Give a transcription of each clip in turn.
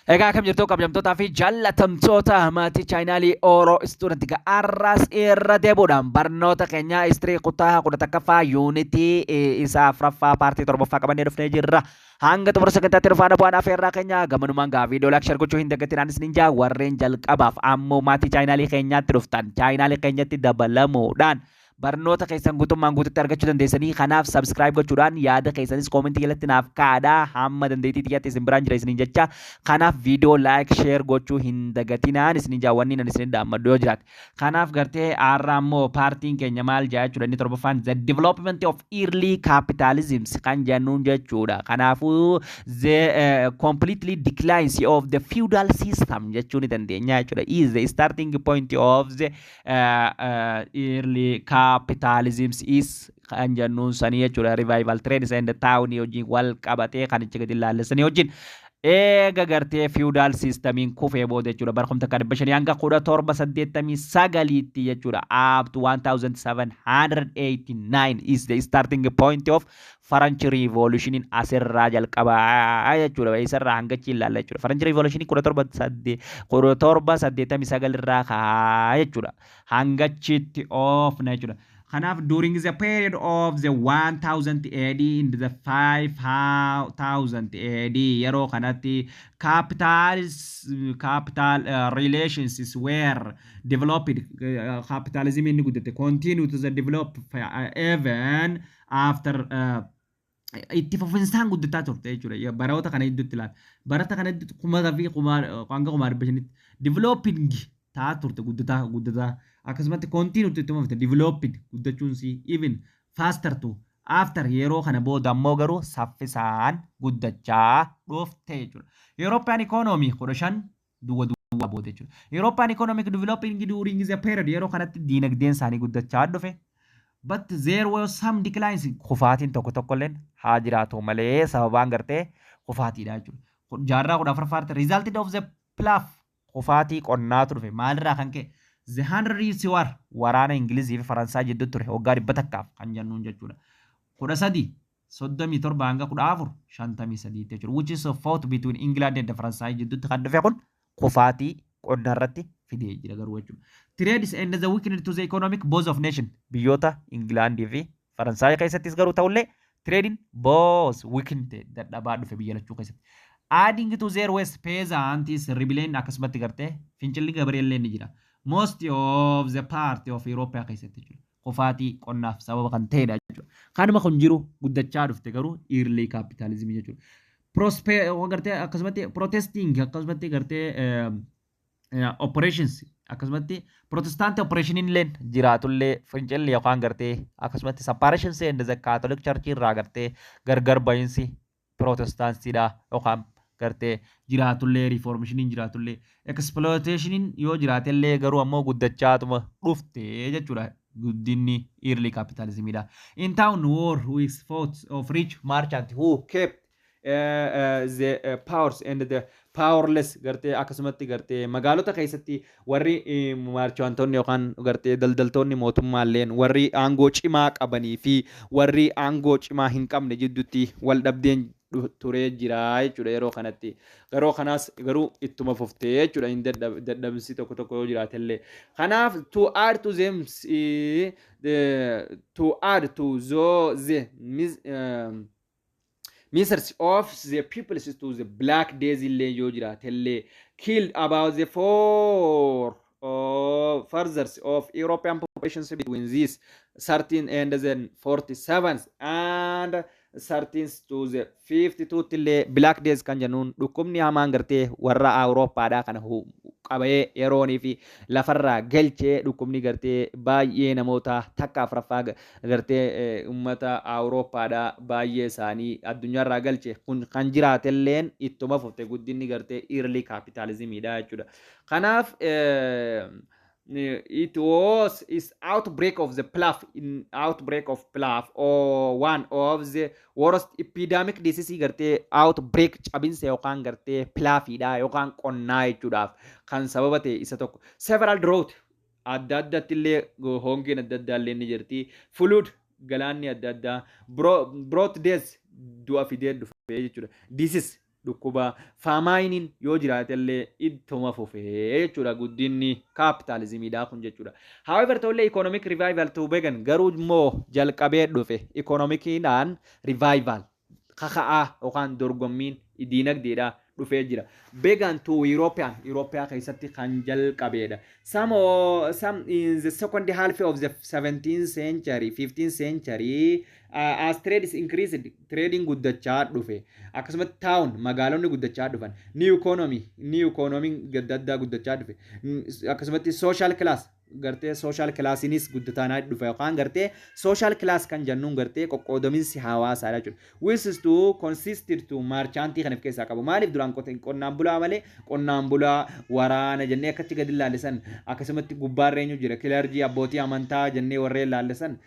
Egaa akkam jirtu, kabajamtootaa fi jaallatamtoota maatii chaanaalii Oro Student? Har'as irra deebuudhaan barnoota keenya history kutaa 11ffaa, unitii isa afuraffaa, partii torbaffaa qabannee dhufnee jirra. Hanga xumura sagantaatti dhufaana bu'aan afeerraa keenya. Gamanumaan gaa viidiyoo like, share gochuu hin dagatinaan isinin jaa. Warreen jalqabaaf ammoo maatii chaanaalii keenyaatti dhuftan, chaanaalii keenyatti dabalamuudhaan barnoota keessan guutummaan guututti argachuu dandeessanii. Kanaaf subscribe gochuudhaan yaada keessanis commentii jalatti naaf kaa'adhaa. Hamma dandeettii xiyyaatti isin biraan jira isiniin jecha. Kanaaf viidiyoo like, share gochuu hin dagatinaan isinin jaa. Wanni nan isinin daammadhu yoo jiraate, kanaaf gartee har'a ammoo partiin keenya maal jaa jechuudha? Inni torbaffaan the development of early capitalism kan jennuun jechuudha. Kanaafuu the completely declines of the feudal system jechuu ni dandeenya jechuudha, is the starting point of the early capitalism is kan jennuun sanii jechuudha. Revival trades and town wajjin wal qabatee kan ichi gadi ilaallessanii wajjin eega gartee feudal systemiin kufee booda jechuudha, bara 1500 hanga 1789tti jechuudha. Up to 1789 is the starting point of French Revolution. Asirraa jalqabaa jechuudha. Isarraa hanga achi ilaalla jechuudha. French Revolution 1789 irraa kaa jechuudha, hanga achitti oofna jechuudha. Kanaaf during the period of the 1000 AD in the 5000 AD, yeroo kanatti capital relations were developed. Capitalism inni guddate continue to the develop even after itti fufinsaan guddataa turte jechuudha. Baroota kana gidduutti ilaala. Barata kana gidduutti kumataa fi hanga 500,000tti developing ta'aa turte, guddataa guddataa. Akkasumatti continue itti fufte developing guddachuun si even faster to after. Yeroo kana booda ammoo garuu saffisaan guddachaa dhufte jechuudha. European economy 15 duwwa duwwaa booda jechuudha. European economic developing during the period, yeroo kanatti diinagdeen isaanii guddachaa dhufe. But there were some declines, kufaatiin tokko tokko illee haa jiraatu malee, sababaan gartee kufaatiidha jechuudha. Jaarraa 14ffaatti resulted of the plough, kufaatii qonnaatu dhufe. Maalirraa kan ka'e? The Hundred Years War, waraana Ingilizii fi Faransaay jidduu ture waggaa 100f kan jennuun jechuudha. 1337 hanga 1453 jechuudha. Which is a fought between England and Faransaay jidduutti kan dhufe kun kufaatii qonnaa irratti fidee jira garuu jechuudha. Trades and the weakened to the economic both of nation, biyyoota Ingilaandii fi Faransaay keessattis garuu ta'ullee trading both weakened, dadhabaa dhufe biyya lachuu keessatti. Adding to their west peasants rebellion, akkasumatti gartee fincilli gabareellee ni jira. Most of the part of Europe keessatti jechuudha. Kufaatii qonnaaf sababa kan ta'edha jechuudha. Kanuma kun jiru guddachaa dhufte garuu early capitalism jechuudha. Prosper gartee akkasumatti protesting, akkasumatti gartee operations, akkasumatti protestant operation illee jiraatullee, fincilli yookaan gartee akkasumatti separation and the Catholic Church irraa gartee gargar bahinsi protestaantiidha yookaan gartee jiraatullee, reformationiin jiraatullee, exploitationiin yoo jiraatellee, garuu ammoo guddachaatuma dhufte jechuudha guddinni early capitalismidha. In town war with fought of rich merchant who kept the powers and the powerless, gartee akkasumatti gartee magaalota keessatti warri merchantonni yookaan gartee daldaltoonni mootummaalleen warri aangoo cimaa qabanii fi warri aangoo cimaa hin qabne jidduutti wal dhabdeen turee jira jechuudha yeroo kanatti. Yeroo kanaas garuu ittuma fuftee jechuudha, hin dadhabinsi tokko tokko yoo jiraatellee. Kanaaf to add to them, to add to the miseries of the peoples to the Black Death illee yoo jiraatellee, killed about the four of furthers of European populations between this 13 and then 47 and 13 to the 52 illee. Black Death kan jennuun dhukkubni hamaan gartee warra Awurooppaadhaa kana qabee yeroonii fi lafarraa galchee, dhukkubni gartee baay'ee namoota takka afuraffaa gartee uummata Awurooppaadhaa baay'ee isaanii addunyaarraa galche kun kan jiraatelleen ittuma fufte guddinni gartee early capitalismidha jechuudha. Kanaaf it was is outbreak of the plough in outbreak of plough or one of the worst epidemic disease, gartee outbreak, cabinsa yookaan gartee ploughiidha yookaan qonnaa jechuudhaaf kan sababa ta'e isa tokko. Several drought adda addatti illee, hongeen adda addaa illee ni jirti. Flood, galaanni adda addaa, brought death, du'a fidee dhufe jechuudha. Disease. Dhukkuba famineiin yoo jiraatellee ittuma fufee jechuudha guddinni kaapitaalizimiidhaa kun jechuudha. However, ta'ullee economic revival to began, garuu immoo jalqabee dhufe economiciidhaan revival kaka'aa yookaan dorgommiin diinagdeedhaa dhufee jira. Began to European, European keessatti kan jalqabeedha. Some in the second half of the 17th century, 15th century, as trade is increased, trading guddachaa dhufe. Akkasumatti town, magaalonni guddachaa dhufan. New economy adda addaa guddachaa dhufe. Akkasumatti social class, gartee social classinis guddataa dhufe yookaan gartee social class kan jennuun gartee qoqqoodaminsi hawaasaadha jechuudha. Which is to consisted to merchantii kan of keessaa qabu. Maaliif duraan qonnaan bulaa malee, qonnaan bulaa waraana jennee akkatti gadi ilaallisan, akkasumatti gubbaarra eenyu jira, clergy, abbootii amantaa jennee warreen ilaallisan,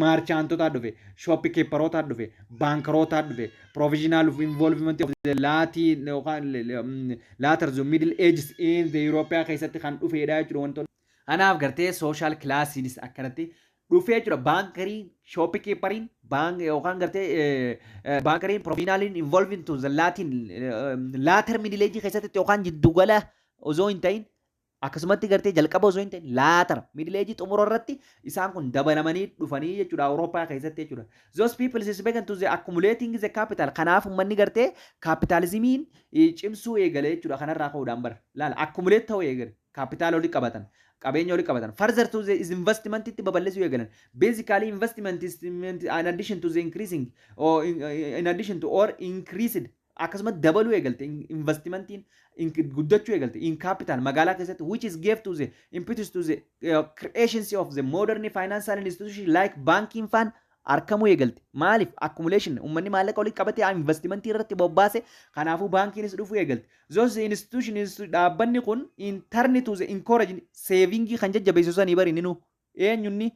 merchantotaa dhufe, shopkeeperootaa dhufe, bankerootaa dhufe, professional involvement of the Latin yookaan later the Middle Ages in the Europe keessatti kan dhufedha jechuudha wantoonni. Kanaaf gartee social classiinis akkanatti dhufee jechuudha. Bankeriin, shopkeeperiin, bank yookaan gartee bankeriin, professionaliin involving to the Latin later Middle Age keessatti yookaan jiddugala osoo hin ta'in, akkasumatti gartee jalqaba osoo hin ta'in, later Middle Age xumura irratti isaan kun dabalamanii dhufanii jechuudha Awurooppaa keessatti jechuudha. Those people is began to the accumulating the capital. Kanaaf uummanni gartee kaapitaalizimiin cimsuu eegale jechuudha kanarraa ka'uudhaan bara. Laala, accumulate ta'uu eegale. Kaapitaala olii qabatan. Qabeenya olii qabatan. Further to the investment itti babal'isuu eegalan. Basically investment is in addition to the increasing or in addition to or increased, akkasumas dabaluu eegalte, investmentiin guddachuu eegalte in capital magaalaa keessatti, which is gave to the impetus to the creation of the modern financial institution like banking fund argamuu eegalte. Maaliif? Accumulation, uummanni maallaqa olii qabatee investmentii irratti bobbaase, kanaafuu baankiinis dhufuu eegalte. Those institutions, dhaabbanni kun, in turn to the encourage saving kan jajjabeessu sanii bari ninu eenyunni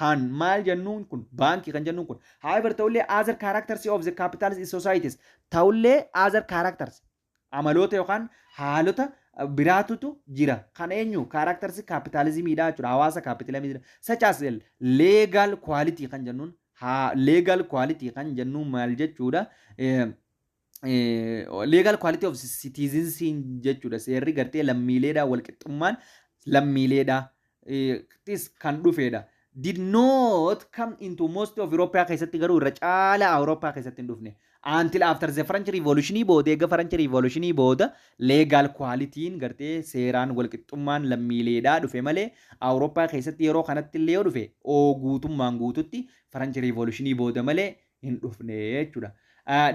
kan maal jennuun kun, baankii kan jennuun kun. However, ta'ullee other characters of the capitalist societies, ta'ullee other characters, amaloota yookaan haalota biraatutu jira. Kan eenyu characters capitalismiidha jechuudha, hawaasa capitalismiidha. Such as legal equality kan jennuun, haa legal equality kan jennuun maal jechuudha? Legal equality of citizens jechuudha. Seerri gartee lammiileedha, walqixxummaan lammiileedha kan dhufeedha. Did not come into most of Europe keessatti, garuu irra caalaa Awurooppaa keessatti hin dhufne. Until after the French Revolution booda, eega French Revolution booda legal equality'n gartee seeraan walqixxummaan lammiileedhaa dhufe malee, Awurooppaa keessatti yeroo kanatti illee yoo dhufe oo guutummaan guututti French Revolution booda malee hin dhufne jechuudha.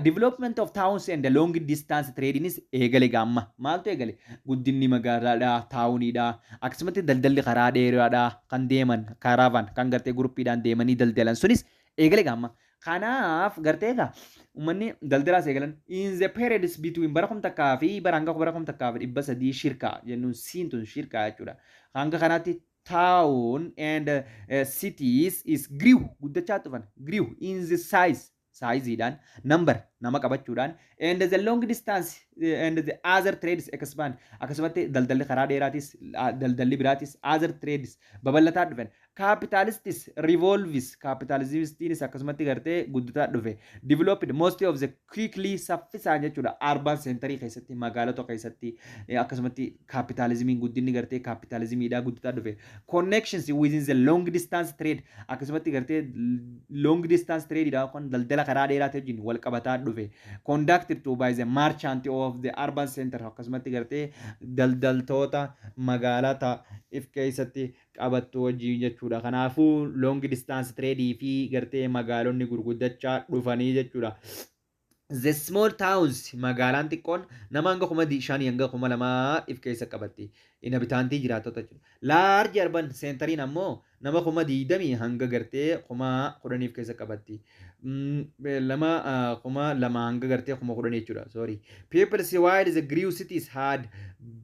Development of towns and the long distance trading is eegale gaamma. Maaltu eegale? Guddinni magaalaadhaa, towniidhaa, akkasumatti daldalli karaa dheeraadhaa kan deeman, caravan kan gartee groupiidhaan deemanii daldalan sunis eegale gaamma. Kanaaf gartee egaa uummanni daldalaas eegalan in the periods between bara 1000 fi bara hanga bara 1300 circa jennuun siintun circa jechuudha. Hanga kanaatti town and cities is grew, guddachaa dhufan, grew in the size, sizeiidhaan, number, nama qabachuudhaan, and the long distance and the other trades expand, akkasumatti daldalli karaa dheeraatis, daldalli biraatis, other trades babal'ataa dhufan. Capitalists revolves, capitalismistiinis akkasumatti gartee guddataa dhufe, developed most of the quickly, saffisaan jechuudha, urban centerii keessatti, magaalota keessatti akkasumatti capitalismiin guddinni gartee capitalismiidhaa guddataa dhufe. Connections within the long distance trade, akkasumatti gartee long distance trade dha kun daldala karaa dheeraa wajjin wal qabataa dhufe, conducted to by the merchant of the urban center, akkasumatti gartee daldaltoota magaalota if keessatti qabattu wajjin jechuudha. Kanaafuu long distance trade fi gartee magaalonni gurguddachaa dhufanii jechuudha. The small towns, magaalaan xiqqoon nama hanga 5,000 hanga 2,000 if keessa qabatti. Inhabitantii, jiraattota jechuudha. Large urban centeriin ammoo nama 20,000 hanga gartee 10,000 if keessa qabatti. Lama 2,000 hanga gartee 10,000 jechuudha. Sorry. People while the grew cities had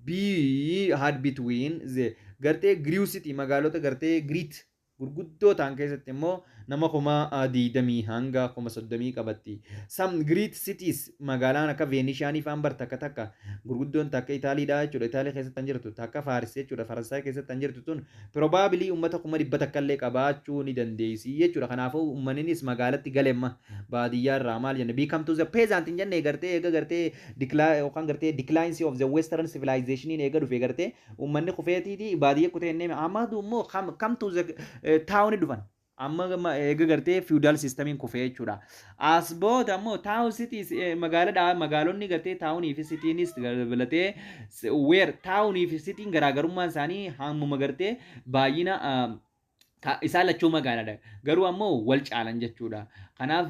between the gartee grew city, magaalota gartee great gurguddoo ta'an keessatti immoo Nama 20,000 hanga 30,000 qabatti. Some great cities, magaalaan akka Veenishaanii faan bar takka takka gurguddoon takka Itaaliidha jechuudha. Itaalii keessatti kan jirtu takka Faaris jechuudha. Faransaay keessatti kan jirtu tun probably uummata 100,000 illee qabaachuu ni dandeessi jechuudha. Kanaafuu uummannis magaalatti galemma baadiyyaa irraa maal jenne become to the peasant hin jenne gartee eega gartee decline yookaan gartee declines of the western civilization eega dhufe gartee uummanni kufeetiiti baadiyyaa kutee inni amma immoo come to the town dhufan. Amma eega gartee feudal systemiin kufee jechuudha. As booda ammoo town cities, magaaladha, magaalonni gartee townii fi citynis dabalatee where townii fi cityin garaagarummaan isaanii hammuma gartee baay'ina isaan lachuu magaalaadha. Garuu ammoo wal caalan jechuudha. Kanaaf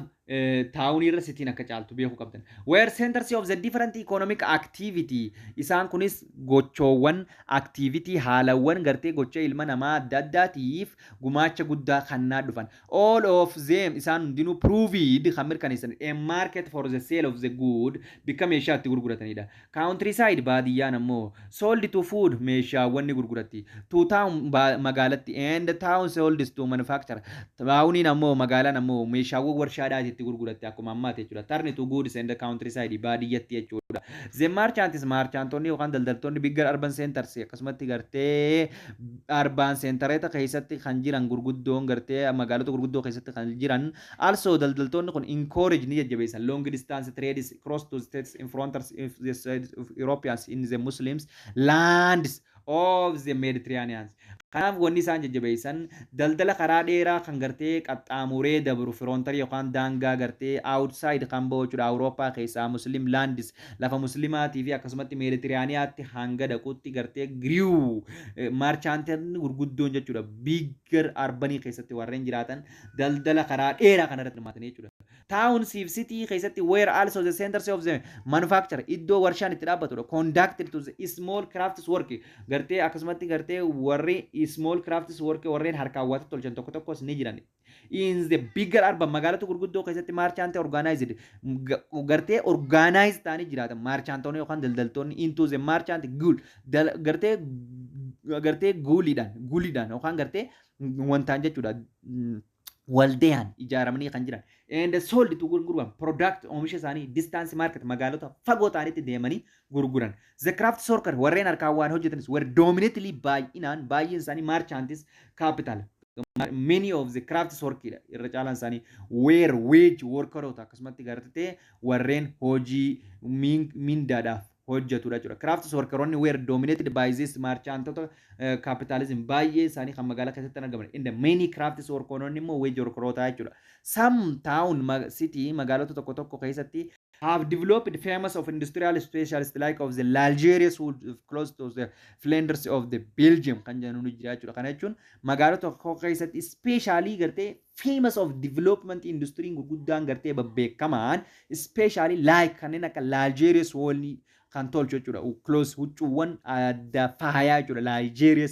townii irra cityin akka caaltu beekuu qabdan. Where centers of the different economic activity, isaan kunis gochoowwan activity haalawwan gartee gocha ilma namaa adda addaatiif gumaacha guddaa kannaa dhufan. All of them, isaan hundinuu, proved kan mirkaneessan a market for the sale of the good, bikka meeshaa itti gurguratanidha. Countryside, baadiyyaan ammoo, sold to food, meeshaawwan ni gurguratti. To town, magaalatti, and town sold to manufacture. Towniin ammoo, magaalaan ammoo, meeshaawwan warshaadhaati itti gurguratti akkuma ammaati jechuudha. Turn to goods and the countryside, baadiyyatti jechuudha. The merchants, merchantonni yookaan daldaltoonni, bigger urban centers, akkasumatti gartee urban centereeta keessatti kan jiran gurguddoon gartee magaalota gurguddoo keessatti kan jiran, also daldaltoonni kun encourage, ni jajjabeessan, long distance trades cross to states in frontiers of the sides of Europeans in the Muslims lands of the Mediterraneans. Kanaaf wanni isaan jajjabeessan daldala karaa dheeraa kan gartee qaxxaamuree dabru frontierii yookaan daangaa gartee outside kan bahu jechuudha. Awurooppaa keessaa Muslim lands, lafa muslimaatii fi akkasumatti Meeditiraaniyaatti hanga dhaqutti gartee grew merchantonni gurguddoon jechuudha. Bigger urbanii keessatti warreen jiraatan daldala karaa dheeraa kana irratti hirmaatanii jechuudha. Towns fi city keessatti were also the centers of the manufacture, iddoo warshaan itti dhaabbatudha. Conducted to the small crafts work, gartee akkasumatti gartee warri small crafts work, warreen harkaan waa tolchan tokko tokkos ni jiran. In the bigger urban, magaalota gurguddoo keessatti, merchant organized, gartee organized ta'anii jiraatan merchantonni yookaan daldaltoonni into the merchant guild, gartee guildiidhaan yookaan gartee wantaan jechuudha. Waldayaan ijaaramanii kan jiran and sold to, gurguran, product, oomisha isaanii, distance market, magaalota fagoo ta'anitti deemanii gurguran. The craft worker, warreen harkaan waan hojjetanis, were dominantly, baay'inaan baay'een isaanii merchants capital. Many of the crafts workidha irra caalaan isaanii, were wage workeroota, akkasumatti gartee warreen hojii mindaadhaaf hojjetudha jechuudha. Crafts workeroonni were dominated by this merchantota capitalism, baay'ee isaanii kan magaalaa keessatti argaman. In the many crafts workeroonni immoo wage workeroota jechuudha. Some town city, magaalota tokko tokko keessatti, have developed famous of industrial specialists like of the lingerie wood close to the Flanders of the Belgium kan jedhu ni jira jechuudha. Kana jechuun magaalota tokko keessatti specially gartee famous of development industry gurguddaan gartee babbeekamaan specially like kanneen akka lingerie wool kan tolchu jechuudha. Close, huccuuwwan adda faayaa jechuudha. Lingerie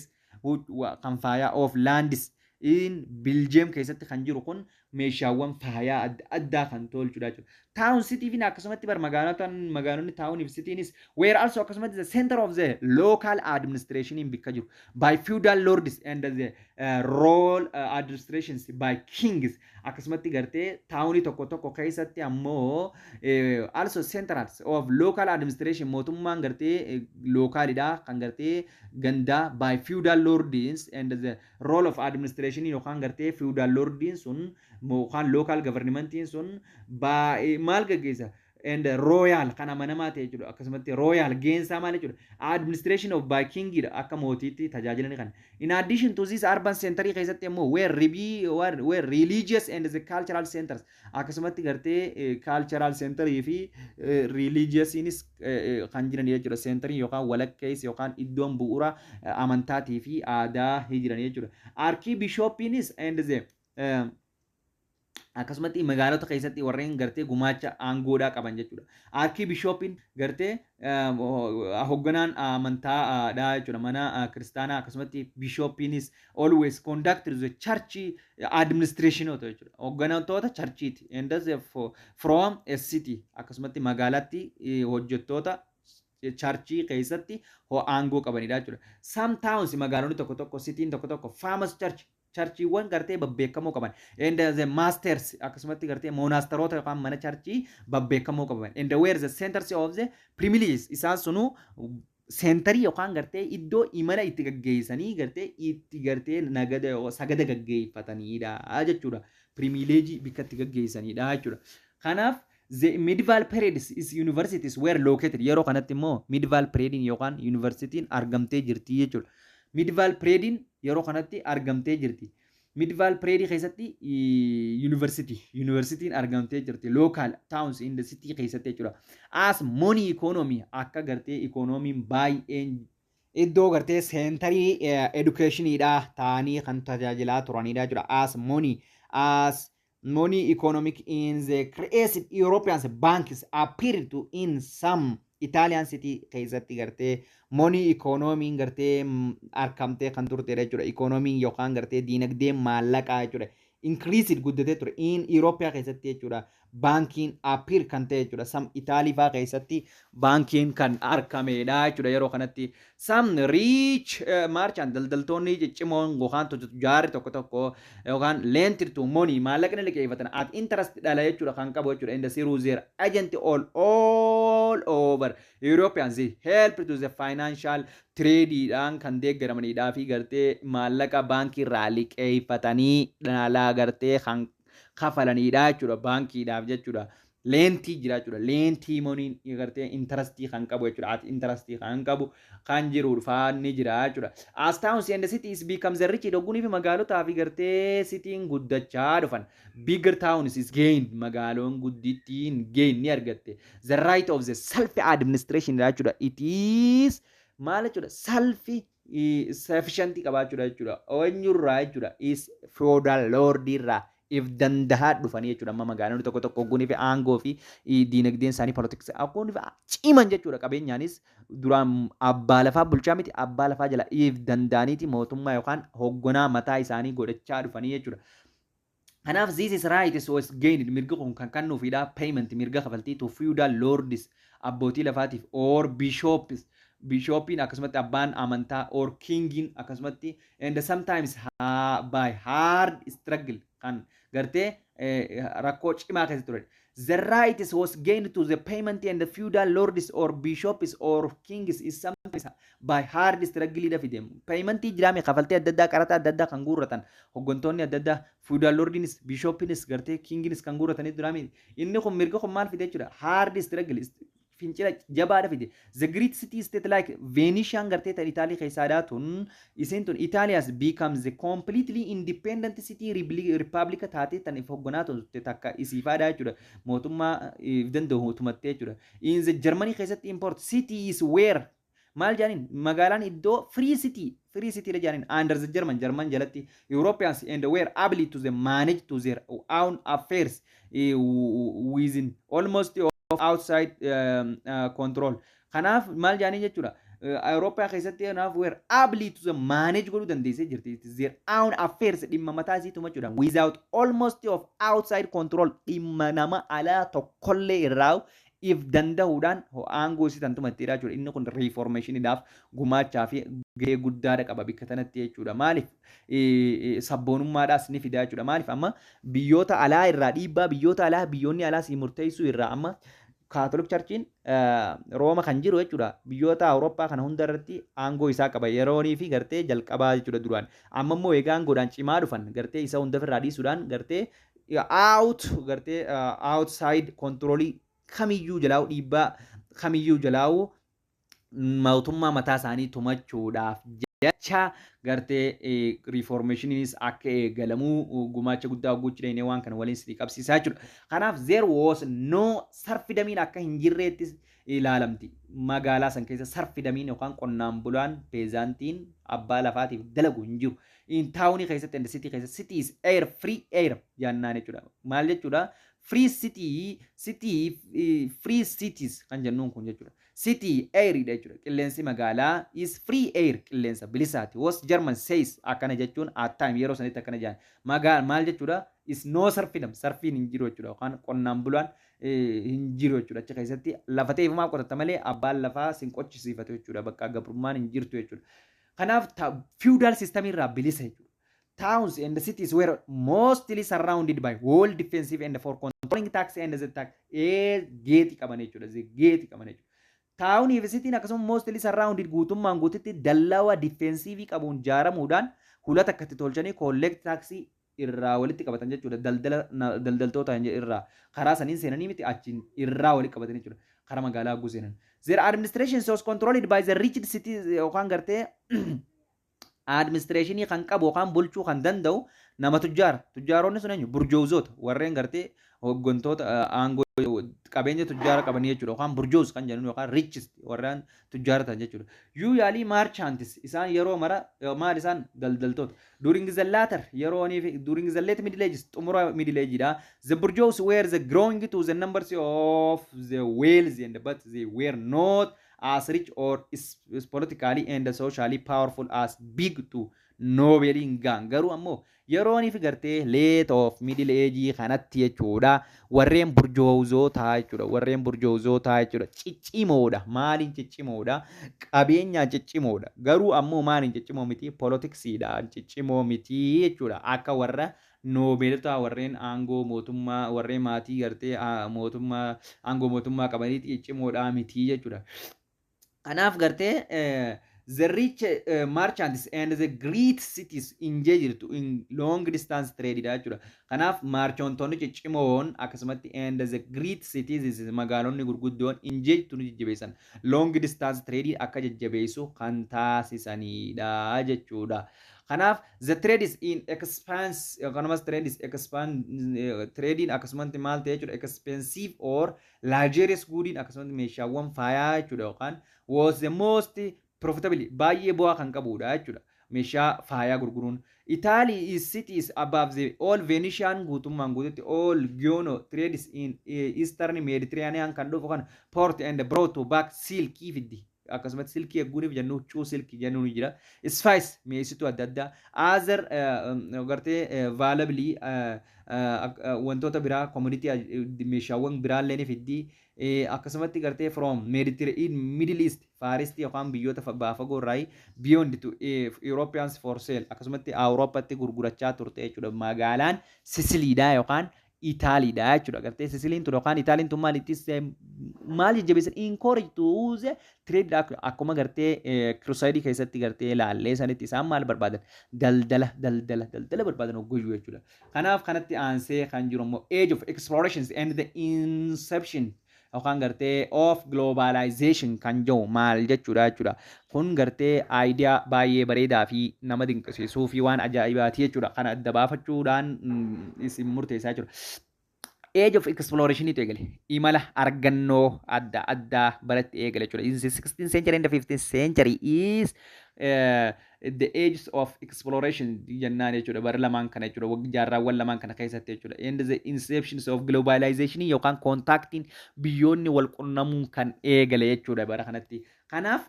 kan faayaa of lands in Belgium keessatti kan jiru kun meeshaawwan faayaa adda addaa kan tolchudha jechuudha. Town city fi akkasumatti bar magaalonni town fi citynis were also akkasumatti the center of the local administration in bikka jiru by feudal lords and the role administrations by kings. Akkasumatti gartee townii tokko tokko keessatti ammoo also centers of local administration, mootummaan gartee localidha kan gartee gandaa, by feudal lords and the role of administration yookaan gartee feudal lordiin sun yookaan local governmentiin sun maal gaggeessa and royal kan amanamaa ta'e jechuudha. Akkasumatti royal geensaa maal jechuudha, administration of by kingidha, akka mootiitti tajaajilani kan. In addition to this, urban center keessatti immoo were religious and the cultural centers, akkasumatti gartee cultural center fi religiousinis kan jiran jechuudha. Centerii yookaan walakkeessi yookaan iddoon bu'uura amantaatii fi aadaa jiran jechuudha. Archbishopiinis and the akkasumatti magaalota keessatti warreen gartee gumaacha aangoodhaa qaban jechuudha. Archbishopiin gartee hoogganaan amantaadha jechuudha. Mana kiristaanaa akkasumatti bishopiinis always conduct the church administration jechuudha. Hooggantoota churchiiti. And from a city, akkasumatti magaalaatti hojjettoota churchii keessatti aangoo qabanidha jechuudha. Some towns, magaalonni tokko tokko, cityin tokko tokko, famous church. Churchiiwwan gartee babbeekamoo qaban. And the monasteries, akkasumatti gartee monasteroota yookaan mana churchii babbeekamoo qaban. And where the centers of the pilgrimages, isaan sunuu centerii yookaan gartee iddoo imala itti gaggeessanii gartee itti gartee nagada sagada gaggeeffatanidha jechuudha. Pilgrimageii bakka itti gaggeessanidha jechuudha. Kanaaf the medieval periods is universities were located. Yeroo kanatti immoo medieval periodiin yookaan universitiin argamtee jirti jechuudha. Medieval periodiin yeroo kanatti argamtee jirti. Medieval period keessatti universityiin argamtee jirti. Local towns in the city keessatti jechuudha. As money economy, akka gartee economyiin baay'een iddoo gartee centerii educationiidha ta'anii kan tajaajilaa turanidha jechuudha. As money economic in the created European banks appeared to in some Italian city keessatti gartee money economy gartee argamtee kan turtedha jechuudha. Economy yookaan gartee diinagdeen maallaqaa jechuudha. Increased, guddatee ture in Europe keessatti jechuudha. Baankiin appear kan ta'e jechuudha. Some Itaalii fa'aa keessatti baankiin kan argamedha jechuudha yeroo kanatti. Some rich merchant, daldaltoonni ciccimoon yookaan jaarri tokko tokko yookaan lent to money, maallaqni liqeeffatan at interest, dhala jechuudha kan qabu jechuudha. In the through their agent all over Europeans help to the financial tradeidhaan kan deeggaramanidhaa fi gartee maallaqa baankii irraa liqeeffatanii dhala gartee kan kafalanidha jechuudha baankiidhaaf jechuudha. Lentii jira jechuudha. Lentii moneyn gartee interestii kan qabu jechuudha. Ati interestii kan qabu kan jiru faanni jira jechuudha. As towns and cities becomes the rich, doggunii fi magaalotaa fi gartee cityin guddachaa dhufan. Bigger towns is gained, magaaloon guddittiin gain ni argatte. The right of the self administration jechuudha. It is maal jechuudha? Self sufficient qabaachuudha jechuudha. Eenyurraa jechuudha? Is feudal lord irraa if dandahaa dhufanii jechuudha. Amma magaalonni tokko tokko oggunii fi aangoo fi diinagdeen isaanii politics oggunii fi ciman jechuudha. Qabeenyaanis duraan abbaa lafaa bulchaa miti, abbaa lafaa jala if danda'aniiti mootummaa yookaan hoogganaa mataa isaanii godhachaa dhufanii jechuudha. Kanaaf this is right was gained, mirga kun kan kennuufidha, payment, mirga kafaltii, to feudal lords, abbootii lafaatiif, or bishops, bishopiin akkasumatti abbaan amantaa, or kingiin akkasumatti, and sometimes by hard struggle, kan gartee rakkoo cimaa keessa ture. The right was gained to the payment and the feudal lords or bishops or kings is sometimes by hard struggle dha fide. Paymentii jiraame, kafaltii adda addaa, qaraxa adda addaa kan guurratan hooggantoonni adda addaa, feudal lordinis, bishopinis, gartee kinginis kan guurratanii jiraame. Inni kun mirga kun maal fide jechuudha? Hard struggle, fincila jabaadha fide. The great city state like Venetian gartee tan Itaalii keessaadhaa tun, isiin tun Italias becomes the completely independent city republic taatee tan if hoogganaa turte takka isiifaadha jechuudha. Mootummaa if danda'u tumattee jechuudha. In the Germany keessatti import cities were maal jedhaniin magaalaan iddoo free city dha jedhaniin under the German jalatti Europeans and were able to the manage to their own affairs within almost of outside control. Kanaaf maal jedhanii jechuudha. Awurooppaa keessatti kanaaf were able to the manage godhuu dandeessee jirti. Their own affairs, dhimma mataa isii tumachuudha. Without almost of outside control, dhimma nama alaa tokkollee irraa if danda'uudhaan aangoo isii tan tumatteedha jechuudha. Inni kun reformationiidhaaf gumaachaa fi gahee guddaadha qaba bikka tanatti jechuudha. Maaliif sabboonummaadhaas ni fida jechuudha. Maaliif amma biyyoota alaa irraa dhiibbaa biyyoota alaa, biyyoonni alaa si murteessuu irraa, amma Catholic Churchiin Rooma kan jiru jechuudha. Biyyoota Awurooppaa kana hunda irratti aangoo isaa qaba yeroonii fi gartee jalqabaa jechuudha duraan. Amma immoo egaa aangoodhaan cimaa dhufan gartee isa hunda ofirraa dhiisuudhaan gartee out gartee outside controlii kamiyyuu jalaa'u, dhiibbaa kamiyyuu jalaa'u mootummaa mataa isaanii tumachuudhaaf jecha gartee reformationiinis akka eegalamuu gumaacha guddaa gochuu dandeenye waan kana waliin sitti qabsiisaa jechuudha. Kanaaf there was no serfdomiin akka hin jirreettis ilaalamti. Magaalaa san keessa serfdomiin yookaan qonnaan bulaan peasantiin abbaa lafaatiif dalagu hin jiru. In townii keessatti and city keessatti city is air, free air jennaan jechuudha. Maal jechuudha? Free city, city, free cities kan jennuun kun jechuudha. City air dha jechuudha. Qilleensi magaalaa is free air, qilleensa bilisaati. Was German says akkana jechuun at time yeroo sanitti akkana jedhan. Magaal maal jechuudha? Is no serfdom, serfiin hin jiru jechuudha. Yookaan qonnaan bulaan hin jiru jechuudha. Achi keessatti lafa ta'eefumaa qotatta malee abbaan lafaa sin qochisiifatu jechuudha. Bakka gabrummaan hin jirtu jechuudha. Kanaaf feudal system irraa bilisa jechuudha. Towns and cities were mostly surrounded by wall defensive and for controlling tax and the tax gate qaban jechuudha. The gate qaban jechuudha. Townii fi cityin akkasuma mostly surrounded, guutummaan guututti dallawa defensive qabuun jaaramuudhaan hulata akkatti tolchanii collect taxii irraa walitti qabatan jechuudha. Daldala daldaltoota irraa karaa saniin seenanii miti, achiin irraa walitti qabatan jechuudha. Karaa magaalaa hagguu seenan. Their administration was controlled by the rich cities, yookaan gartee administrationii kan qabu yookaan bulchuu kan danda'u nama tujjaara. Tujjaaronni sun eenyu? Burjoowzoota, warreen gartee hooggantoota aangoo qabeenya tujjaara qabanii jechuudha. Yookaan bourgeois kan jennuun yookaan richest warreen tujjaara ta'an jechuudha. Usually merchants, isaan yeroo mara maal isaan daldaltoota. During the latter yeroo fi during the late middle ages, xumura middle age dha. The bourgeois were the growing to the numbers of the wealth and but they were not as rich or is politically and socially powerful as big to nobleiin gaan. Garuu ammoo yeroonii fi gartee late of middle age kanatti jechuudha, warreen burjoozootaa jechuudha, warreen burjoozootaa jechuudha, ciccimoodha. Maaliin ciccimoodha? Qabeenyaan ciccimoodha. Garuu ammoo maaliin ciccimoo miti? Politicsiidhaan ciccimoo miti jechuudha, akka warra nobleota, warreen aangoo mootummaa, warreen maatii gartee mootummaa, aangoo mootummaa qabaniiti ciccimoodhaa miti jechuudha. Kanaaf gartee the rich merchants and the great cities injee jirtu in long distance trade dha jechuudha. Kanaaf merchantonni ciccimoon akkasumatti and the great cities, magaalonni gurguddoon injee jirtu ni jajjabeessan. Long distance trade akka jajjabeessu kan taasisanidha jechuudha. Kanaaf the trade is in expanse, akkasumas trade is expand, trading akkasumatti maal ta'e jechuudha, expensive or luxurious goodiin, akkasumatti meeshaawwan faayaa jechuudha, yookaan was the most profitable, baay'ee bu'aa kan qabudha jechuudha. Meeshaa faayaa gurguruun. Italy is cities above the all Venetian, guutummaan guututti all Genoa trades in Eastern Mediterranean kan dhufu kan port and brought to back silkii fiddi. Akkasumatti silkii eegguuniif jennu, huccuu silkii jennuun jira. Spice, mi'eessituu adda addaa. Other gartee valuable wantoota biraa, community, meeshaawwan biraallee ni fiddi. Akkasumatti gartee from Middle East, Far East yookaan biyyoota baafagoo irraa beyond to Europeans for sale, akkasumatti Awurooppaatti gurgurachaa turte jechuudha. Magaalaan Sisiliidha yookaan Itaaliidha jechuudha. Gartee Sisiliin tun yookaan Itaaliin tun maal ittis maal jajjabeessan? Encourage to the trade, akkuma gartee Crusadeii keessatti gartee laallee sanitti isaan maal barbaadan? Daldala, daldala, daldala barbaadan hoggoyyuu jechuudha. Kanaaf kanatti aansee kan jiru immoo age of explorations and the inception yookaan gartee of globalization kan jiru maal jechuudha jechuudha. Kun gartee idea baay'ee bareedaa fi nama dinqisiisuu fi waan ajaa'ibaati jechuudha. Kana adda baafachuudhaan isin murteessaa jechuudha. Age of exploration eegale. Imala argannoo adda addaa baratti eegale jechuudha. In the 16th century and the 15th century is the age of exploration jennaan jechuudha. Bara lamaan kana jechuudha. Jaarraawwan lamaan kana keessatti jechuudha. And the inceptions of globalization yookaan contactiin biyyoonni wal qunnamuun kan eegale jechuudha bara kanatti. Kanaaf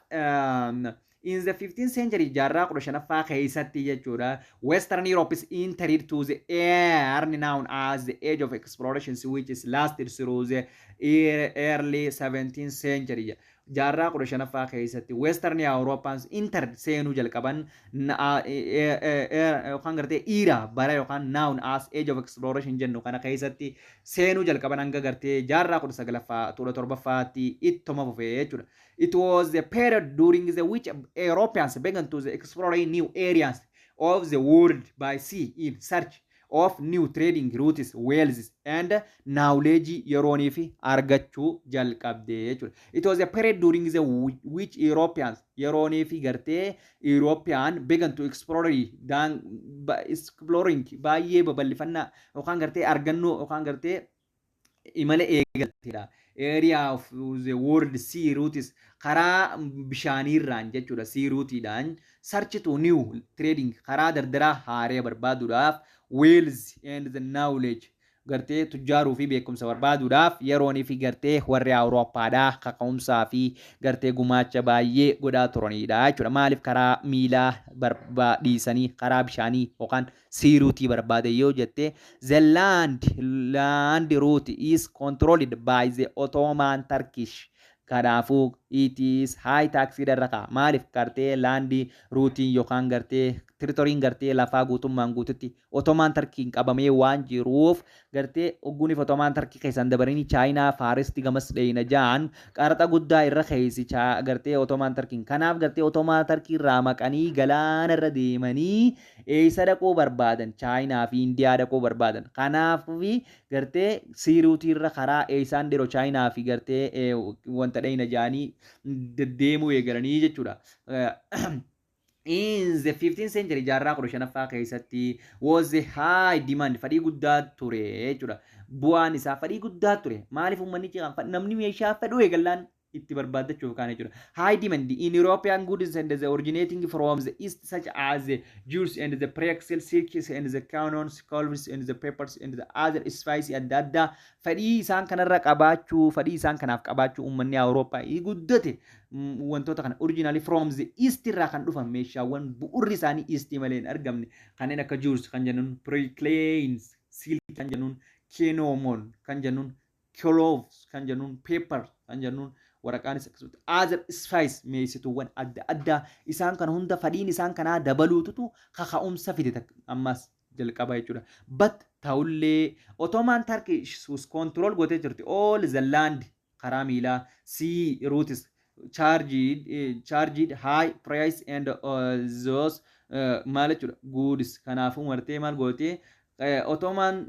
in the 15th century, jaarraa 15ffaa keessatti jechuudha, Western Europe is entered to the era known as the age of explorations, which is lasted through the early 17th century. Jaarraa 15ffaa keessatti Western Europeans entered, seenuu jalqaban, yookaan gartee era, bara yookaan known as age of exploration jennu kana keessatti seenuu jalqaban, hanga gartee jaarraa 19ffaa 17ffaatti ittuma fufee jechuudha. It was the period during the which Europeans began to explore new areas of the world by sea in search of new trading routes, wealth and knowledge yeroonii fi argachuu jalqabde jechuudha. It was a period during the which Europeans, yeroonii fi gartee European began to explore dan exploring baay'ee babal'ifannaa yookaan gartee argannoo yookaan gartee imala eegalteedha. Area of the world sea routes, karaa bishaaniirraan jechuudha, sea routeidhaan search to new trading, karaa dardaraa haaree barbaaduudhaaf, wealth and the knowledge, gartee tujjaaruu fi beekumsa barbaaduudhaaf yeroonii fi gartee warri Awurooppaadhaa kaka'umsaa fi gartee gumaacha baay'ee godhaa turanidha jechuudha. Maaliif karaa miilaa dhiisanii karaa bishaanii yookaan sea routeii barbaade yoo jette, the land route is controlled by the Ottoman Turkish. Kanaafuu it is high tax irra ka'a. Maaliif? Gartee land routeiin yookaan gartee territoryn gartee lafaa guutummaan guututti Ottoman Turkeyn qabamee waan jiruuf, gartee ogguuniif Ottoman Turkey keessaan dabaranii Chaayinaa, Far East gamas dheeyna ja'an qaraxa guddaa irra keeysi gartee Ottoman Turkeyn. Kanaaf gartee Ottoman Turkey irraa maqanii galaana irra deemanii eessa dhaquu barbaadan? Chaayinaa fi Indiyaa dhaquu barbaadan. Kanaaf gartee sea routeii irra karaa eessaan dhiroo Chaayinaa fi gartee wanta dheeyna ja'anii deddeemuu eegalanii jechuudha. In the 15th century, jaarraa 15ffaa keessatti, was a high demand, fedhii guddaa ture jechuudha. Bu'aan isaa fedhii guddaa ture. Maaliif? Uummanni namni meeshaa fedhuu eegallaan itti barbaaddachuuf kaan jechuudha. High demand in European goods and the originating from the east, such as the jewels and the pearls, silks and the cinnamons, cloves and the peppers and the other spices adda addaa fedhii isaan kanarra qabaachuu, fedhii isaan kanaaf qabaachuu uummanni Awurooppaa guddate. Wantoota kana originally from the east irraa kan dhufan, meeshaawwan bu'urri isaanii east malee hin argamne, kanneen akka jewels kan jennuun, pearls, silk kan jennuun, cinnamon kan jennuun, cloves kan jennuun, pepper kan jennuun, waraqaanis akkasumatti other spice, meessituuwwan adda addaa isaan kana hunda fedhiin isaan kanaa dabaluututu kaka'umsa fide ammas jalqaba jechuudha. But ta'ullee Ottoman Turkish was control gootee jirti all the land, karaa miilaa, sea routes, charged high price and those maal jechuudha goods. Kanaafuu martee maal gootee Ottoman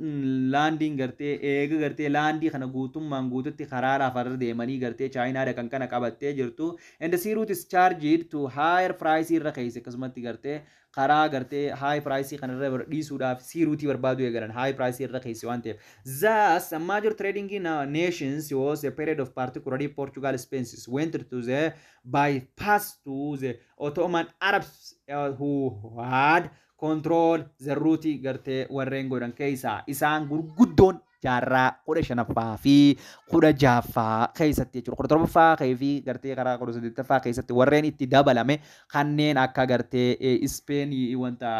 landiin gartee eega gartee landii kana guutummaan guututti karaa lafarra deemanii gartee Chaayinaa dhaqan kana qabattee jirtu, and the sea route is charged to higher price irra keessa. Akkasumatti gartee karaa gartee high price kanarra dhiisuudhaaf sea route barbaaduu eegalan, high price irra keessa waan ta'eef. Thus a major trading nations was a period of particularly Portugal, Spain went to the bypass to the Ottoman Arabs who had control the route. Gartee warreen godhan keessaa isaan gurguddoon jaarraa 15ffaa fi 16ffaa keessatti jechuudha. 17ffaa fi gartee karaa 18ffaa keessatti warreen itti dabalame kanneen akka gartee Ispeenii, wanta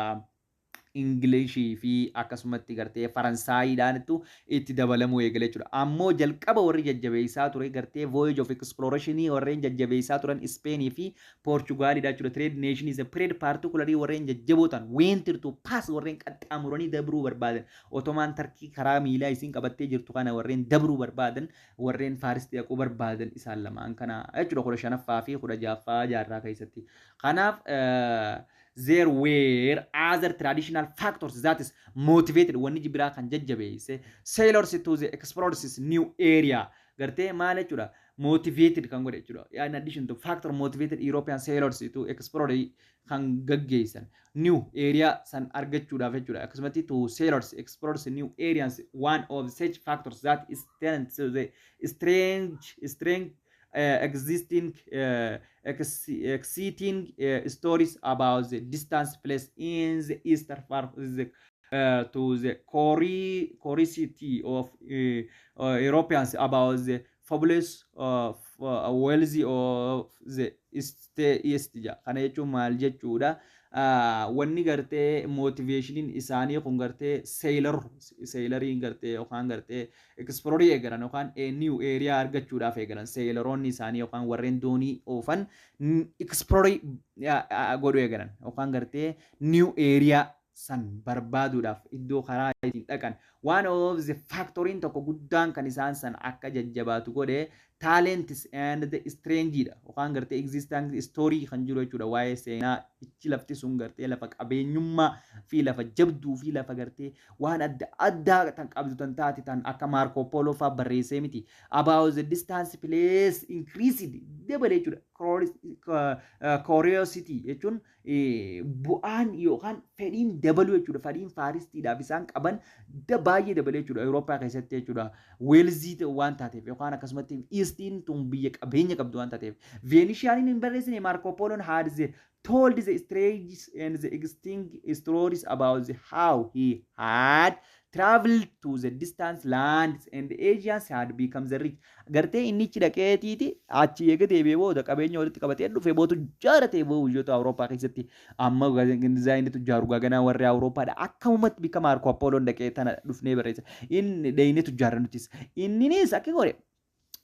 Ingilishii fi akkasumatti gartee Faransaayidhaanittu itti dabalamuu eegale jechuudha. Ammoo jalqaba warri jajjabeessaa ture, gartee voyage of exploration warreen jajjabeessaa turan Ispeenii fi Poorchugaalidha jechuudha. Trade nation is a period particularly warreen jajjaboo ta'an wanted to pass, warreen qaxxaamuranii dabruu barbaadan, Ottoman Turkey karaa miilaa isiin qabattee jirtu kana warreen dabruu barbaadan, warreen Far East dhaquu barbaadan isaan lamaan kana jechuudha, 15ffaa fi 16ffaa jaarraa keessatti. Kanaaf there were other traditional factors that is motivated, wanni biraa kan jajjabeesse sailors to the explorers new area, gartee maal jechuudha, motivated kan godhe jechuudha. In addition to factor motivated European sailors to explore kan gaggeessan new area san argachuudhaaf jechuudha. Akkasumatti to sailors explores new areas, one of such factors that is to the strange existing exciting stories about the distance place in the eastern part of the to the curiosity of Europeans about the fabulous wealth of the east. Kana jechuun maal jechuudha? Wanni gartee motivationiin isaanii kun gartee sailoriin gartee yookaan gartee explorii eegalan yookaan new area argachuudhaaf eegalan, sailoroonni isaanii yookaan warreen doonii oofan explorii godhuu eegalan yookaan gartee new area san barbaaduudhaaf iddoo karaa ittiin dhaqan. One of the factoriin tokko guddaan kan isaan san akka jajjabaatu godhe talents and the strange dha yookaan gartee existing story kan jiru jechuudha. Waa'ee seenaa ichi lafti sun gartee lafa qabeenyummaa fi lafa jabduu fi lafa gartee waan adda addaa tan qabdu tan taate, tan akka Marco Polo faa barreessee miti, about the distance place increased, dabale jechuudha. Curiosity jechuun bu'aan yookaan fedhiin dabaluu jechuudha. Fedhiin Far Eastiidhaaf isaan qaban baay'ee dabalee jechuudha Awurooppaa keessatti jechuudha. Wealthy waan taateef yookaan akkasumatti Eastiin tun biyya qabeenya qabdu waan taateef. Venetianiin hin barreessine Marco Poloon had the told the strange and the extinct stories about the how he had traveled to the distant lands and the Asians had become the rich. Gartee inni ichi dhaqeetiiti achi eega deebi'ee booda qabeenya walitti qabatee dhufee bootu jaaratee booda biyyoota Awurooppaa keessatti amma dizaayinii tujjaaru gaganaa warri Awurooppaadha. Akkamumatti bika Marco Poloon dhaqee tana dhufnee barreessa. Inni dheeyinee tujjaarra nutis. Inninis akka godhe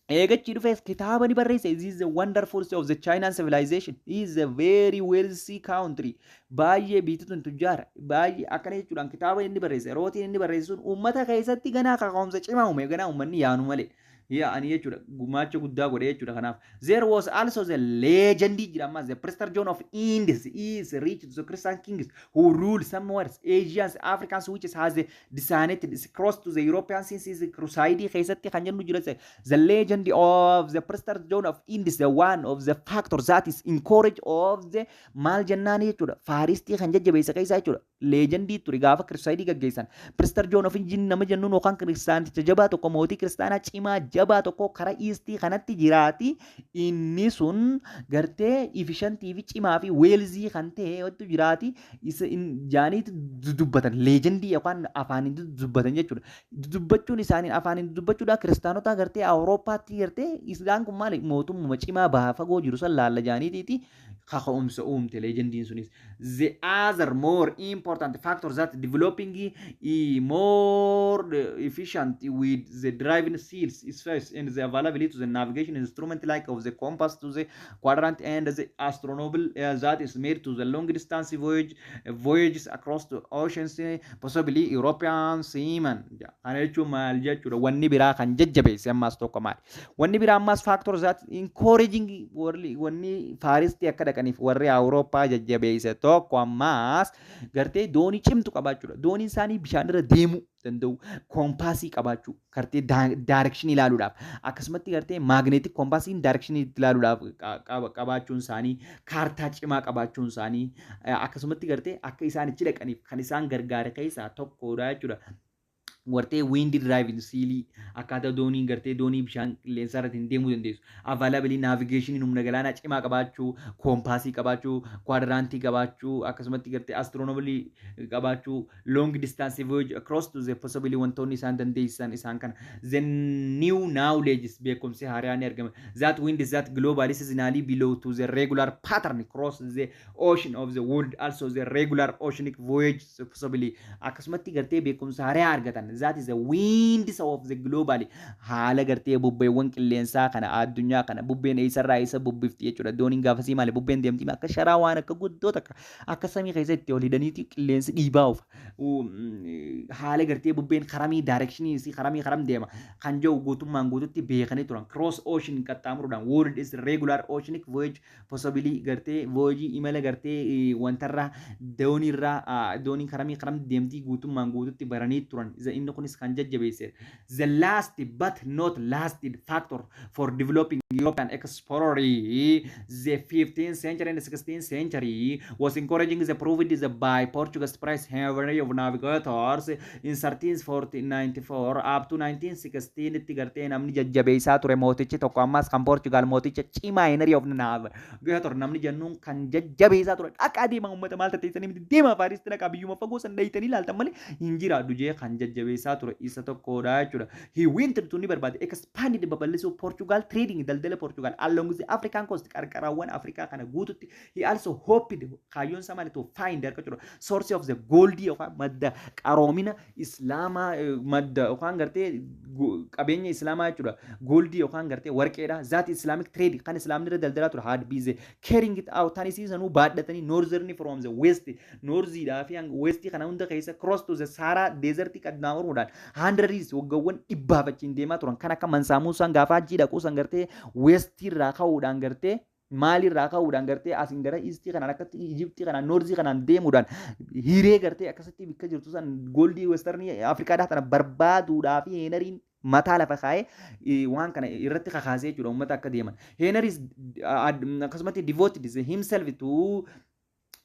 Eegachi dhufees kitaaba ni barreesse. This is the wonderful of the China civilization. He is a very wealthy country. Baay'ee biyyi tun tujjaara. Baay'ee akkana jechuudhaan kitaaba inni barreesse. Yerootiin inni barreesse sun uummata keessatti ganaa kaka'umsa cimaa uume, ganaa uummanni yaanu malee. Yaa'anii jechuudha. Gumaacha guddaa godhe jechuudha kanaaf. There was also the legend jira ammas, the Prester John of Indies is rich to the Christian kings who ruled somewhere Asians, Africans, which has descended cross to the European since his crusade keessatti kan jennu jira. The legend of the Prester John of Indies, the one of the factors that is encourage of the maal jennaan jechuudha. Far Eastii kan jajjabeessa keessaa jechuudha. Legendii ture gaafa crusade gaggeessan. Prester John of Indies nama jennuun yookaan kiristaanticha jabaa tokko, mootii kiristaanaa cimaa jabaa tokko karaa Eastii kanatti jiraati. Inni sun gartee efficientii fi cimaa fi wealthy kan ta'e wattu jiraati. Isa jaaniitu dubbatan, legendii yookaan afaaniin dubbatan jechuudha. Dubbachuun isaanii, afaaniin dubbachuudha, kiristaanota gartee Awurooppaatti gartee isaan kun maali, mootummaa cimaa baha fagoo jiru san laalla jaaniitiiti kaka'umsa uumte legendiin sunis. The other more important factor that developing more efficient with the driving sails is first and the availability to the navigation instrument like of the compass to the quadrant and the astronomical that is made to the long distance voyages across the oceans, possibly European seamen. Kana jechuun maal jechuudha? Wanni biraa kan jajjabeesse ammaas tokko maali? Wanni biraa ammaas factor that encouraging warri wanni Far Eastii akka dhaqaniif warri Awurooppaa jajjabeesse tokko ammaas gartee doonii cimtu qabaachuudha. Dooniin isaanii bishaan irra deemuu danda'u, compassii qabaachuu, gartee directionii ilaaluudhaaf, akkasumatti gartee magnetic compassiin directionii ilaaluudhaaf qabaachuun isaanii, kaartaa cimaa qabaachuun isaanii, akkasumatti gartee akka isaan ichi dhaqaniif kan isaan gargaare keessaa tokkodha jechuudha. Gartee wind driving sailii, akkaataa dooniin gartee doonii bishaan qilleensaa irratti hin deemuu dandeessu. Available navigation, humna galaanaa cimaa qabaachuu, compassii qabaachuu, quadrantii qabaachuu, akkasumatti gartee astronomy qabaachuu, long distance voyage across to the possibly wantoonni isaan dandeessisan isaan kana. The new knowledge, beekumsi haaraan ni argama. That wind is that globally seasonally below to the regular pattern across the ocean of the world, also the regular oceanic voyage possibly, akkasumatti gartee beekumsa haaraa argatan. That is the winds of the globally, haala gartee bubbeewwan qilleensaa kana, addunyaa kana bubbeen eessarraa eessa bubbifti jechuudha. Dooniin gaafasii maali, bubbeen deemti akka sharaa, waan akka guddoo takka akka samii keessa itti ol hidhaniiti qilleensi dhiibaa oofa. Haala gartee bubbeen karamii, directionii isii karamii karam deema kan jiru guutummaan guututti beekanii turan. Cross ocean qaxxaamuruudhaan world is regular oceanic voyage possibly, gartee voyage, imala gartee wantarraa dooniirraa dooniin karamii karam deemtii guutummaan guututti baranii turan. Inni kunis kan jajjabeesse. The last but not last factor for developing European explorer the 15th century and 16th century was encouraging the proved the by Portuguese Prince Henry of navigators in 1394 up to 1916 itti gartee namni jajjabeessaa ture mootichi tokko ammas kan Portugal, mooticha cimaa Henry of Navigator namni jennuun kan jajjabeessaa ture. Dhaqaa deemaa, uummata maal tatteessanii miti, deemaa Far Eastii dhaqaa, biyyuma fagoo san dhayitanii ilaaltan malee hin jiraadhu jee kan jajjabeessaa ture isa tokkodha jechuudha. He went to, ni barbaade, expanded, babal'isuu Portugal trading, daldala Portugal along the African coast, qarqaraawwan Afrikaa kana guututti. He also hoped, kaayyoon isaa maali, to find, argachuudha, source of the gold yookaan madda qaroomina Islaamaa, madda yookaan gartee qabeenya Islaamaa jechuudha. Goldii yookaan gartee warqeedha. That Islamic trade kan Islaamni irra daldalaa ture had been carrying it out, tan isii sanuu baadhatanii northern from the west, northiidhaa fi west kana hunda keessa cross to the Sahara desert qaxxaamuruudhaan hundreds, waggaawwan dhibbaaf achiin deemaa turan. Kan akka Mansaa Muusaan gaafa hajjii dhaquu san gartee west irraa ka'uudhaan, gartee maalirraa ka'uudhaan, gartee asiin gara eastii kanaan, akkatti Ijiptii kanaan, northii kanaan deemuudhaan hiree gartee akkasitti bikka jirtu san goldii westernii Afrikaadhaa tana barbaaduudhaa fi Heenariin mataa lafa kaa'ee waan kana irratti kakaasee jechuudha uummata akka deeman. Heenariis akkasumatti devoted himself to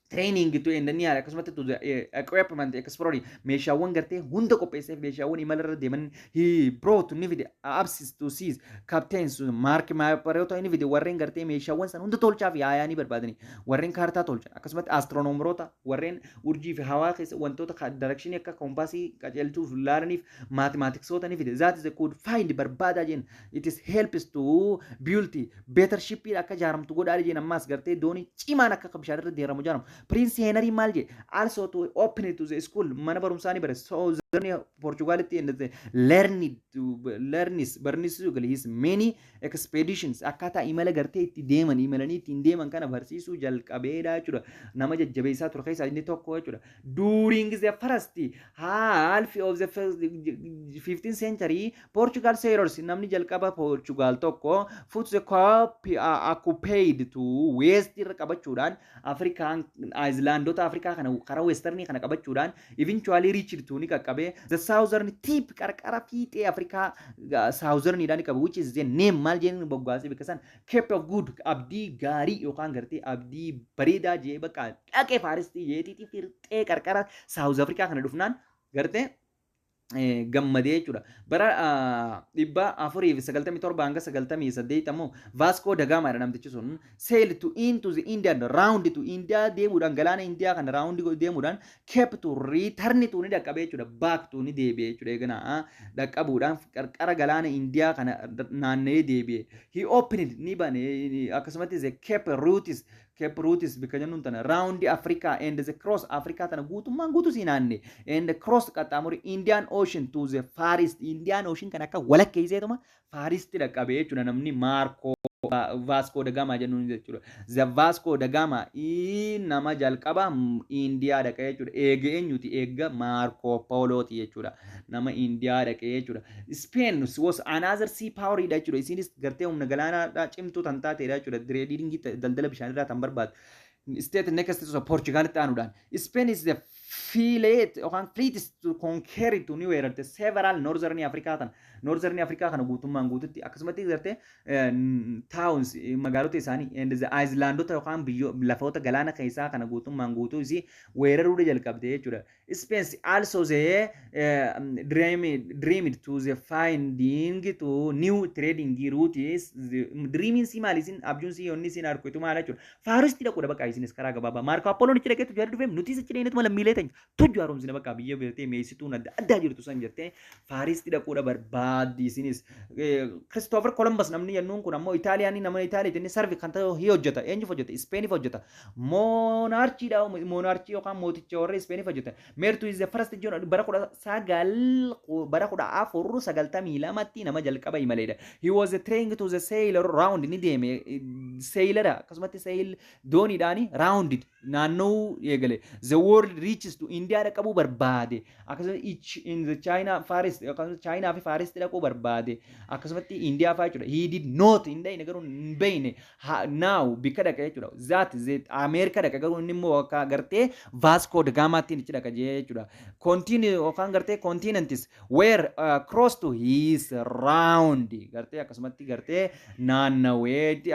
training to and akkasumatti to the equipment exploring, meeshaawwan gartee hunda qopheesseef, meeshaawwan imala irra deeman. He brought, ni fide, apps to seize captains mark mapperoota ni fide, warreen gartee meeshaawwan san hunda tolchaa fi yaayaa ni barbaadani, warreen kaartaa tolchan, akkasumatti astronomeroota, warreen urjii fi hawaa keessa wantoota directionii akka compassii qajeelchuuf laalaniif, mathematicsoota ni fide. That is a could find, barbaadaa jeen. It is helps to build better ship, akka ijaaramtu godhaa jeen. Ammaas gartee doonii cimaan akka bishaan irra deeramu ijaaramu. Prince Henry maal jedhe? Also to open it to the school, mana barumsaa ni bare, so Southern Portugaalitti learned to learnis barsiisuu gale. His many expeditions, akkaataa imala gartee itti deeman, imalanii ittiin deeman kana barsiisuu jalqabeedha jechuudha. Nama jajjabeessaa ture keessaa inni tokko jechuudha. During the first half of the first 15th century, Portugal sailors, namni jalqaba Portugal tokko foot the occupied to west irra qabachuudhaan Afrikaan islandota Afrikaa kana karaa westernii kana qabachuudhaan eventually reached to, ni qaqqabe, the southern tip, qarqara fiixee Afrikaa southernidhaan ni qabe, which is the name, maal jennee moggaasee bakka san, Cape of Good, abdii gaarii yookaan gartee abdii bareedaa jee bakka dhaqee Far Eastii jeetiiti firxee qarqara South Afrikaa kana dhufnaan gartee gammadee jechuudha. Bara 497 hanga 98 ammoo Vasco da Gamaadha namtichi sun. Sail to into the Indian round to India deemuudhaan, galaana Indiyaa kana round deemuudhaan Cape to return to ni dhaqqabe jechuudha. Back to ni deebi'e jechuudha. Eegana dhaqqabuudhaan qarqara galaana Indiyaa kana naanna'ee deebi'e. He opened, ni bane, akkasumatti the Cape Routes bikka jennuun tana round Africa and the cross Africa tana guutummaan guutuu sii naanne and the cross qaxxaamuri Indian Ocean to the Far East. Indian Ocean kan akka walakkeesseetuma Far East dhaqqabe jechuudha namni Maarkoo Vasco da Gama jennuun jechuudha. The Vasco da Gama nama jalqaba Indiyaa dhaqe jechuudha. Eega eenyuti? Eega Marco Polooti jechuudha. Nama Indiyaa dhaqe jechuudha. Spain was another sea power dha jechuudha. Isinis gartee humna galaanaa cimtuu tan taateedha jechuudha. Trading, daldala bishaanirraa tan barbaadu. State next to Portugal aanuudhaan. Spain is the fleet yookaan fleet to conquer to ni weerarte several Northern Africa tan Northern Africa kana guutummaan guututti, akkasumatti gartee towns, magaalota isaanii, and the islandota yookaan biyyo lafoota galaana keessaa kana guutummaan guutuu isii weeraruu jalqabde jechuudha. Spain also the dreamed to the finding to new trading routes. Dreaming si maali? Isin abjuun si yoonni isin argitu maal jechuudha? Far Eastii dhaquudha bakka isinis karaa gabaabaa. Marco Poloon ichi dhaqeetu jaarri dhufeem nuti isa dheenetuma lammiilee teenya tujju haaromsine bakka biyya beektee meessituun adda addaa jirtu san jettee Far Eastii dhaquudha barbaaddi isinis. Christopher Columbus namni jennuun kun ammoo Itaaliyaanii, nama Itaaliiti. Inni serve kan ta'e hi hojjeta. Eenyuuf hojjeta? Ispeeniif hojjeta. Monarchiidha, monarchii yookaan mooticha warra Ispeeniif hojjeta. Meertu is the first John bara 19 bara 1492tti nama jalqaba imaleedha. He was trying to the sail round, ni deeme sailora, akkasumatti sail dooniidhaani rounded naannoo eegale. The world reaches to India dhaqabuu barbaade. Akkasumas each in the China, Far East, akkasumas China fi Far East dhaquu barbaade. Akkasumatti India fa'aa jechuudha. He did not, hin dhayne garuu, hin beeyne now bikka dhaqa jechuudha. That the America dhaqa garuu inni immoo akka gartee Vasco da Gamaatti ichi dhaqa jechuudha. Continue yookaan gartee continents were cross to his round, gartee akkasumatti gartee naannaweetti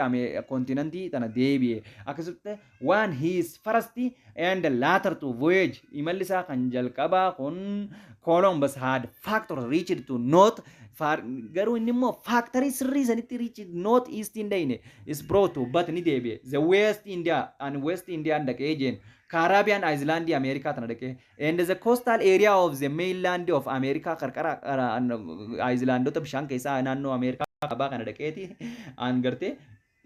continentii tana deebi'e. Akkasumatti one his first and later to voyage, imalli isaa kan jalqabaa kun, Columbus had factor reached to north far, garuu inni immoo factory sirrii sanitti reach north east hin dhayne is brought to, but ni deebi'e the West India and West Indian dhaqee jeen, Caribbean Island America tana dhaqee and the coastal area of the mainland of America, qarqara islandota bishaan keessaa naannoo Amerikaa kaabaa kana dhaqeeti an gartee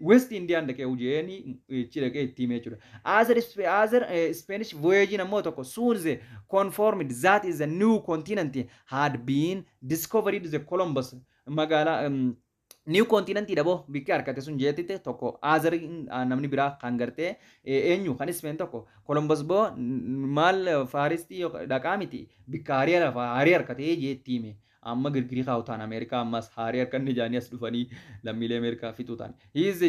West Indian dhaqee hujeeni ichi dhaqee itti himee jechuudha. Other Spanish voyage ammoo tokko soon the confirmed that is a new continent had been discovered the Columbus magaalaa new continent dhaboo bikki harkate sun jeettite tokko. Other namni biraa kan gartee eenyu kan Spain tokko Columbus boo maal Far Eastii dhaqaa miti, bikka haarii lafa haarii harkatee jeetti hime. Amma girgirii kaa'u Ameerikaa ammas haarii harkanni jaanii as dhufanii lammiilee Ameerikaa fixuu ta'an. He is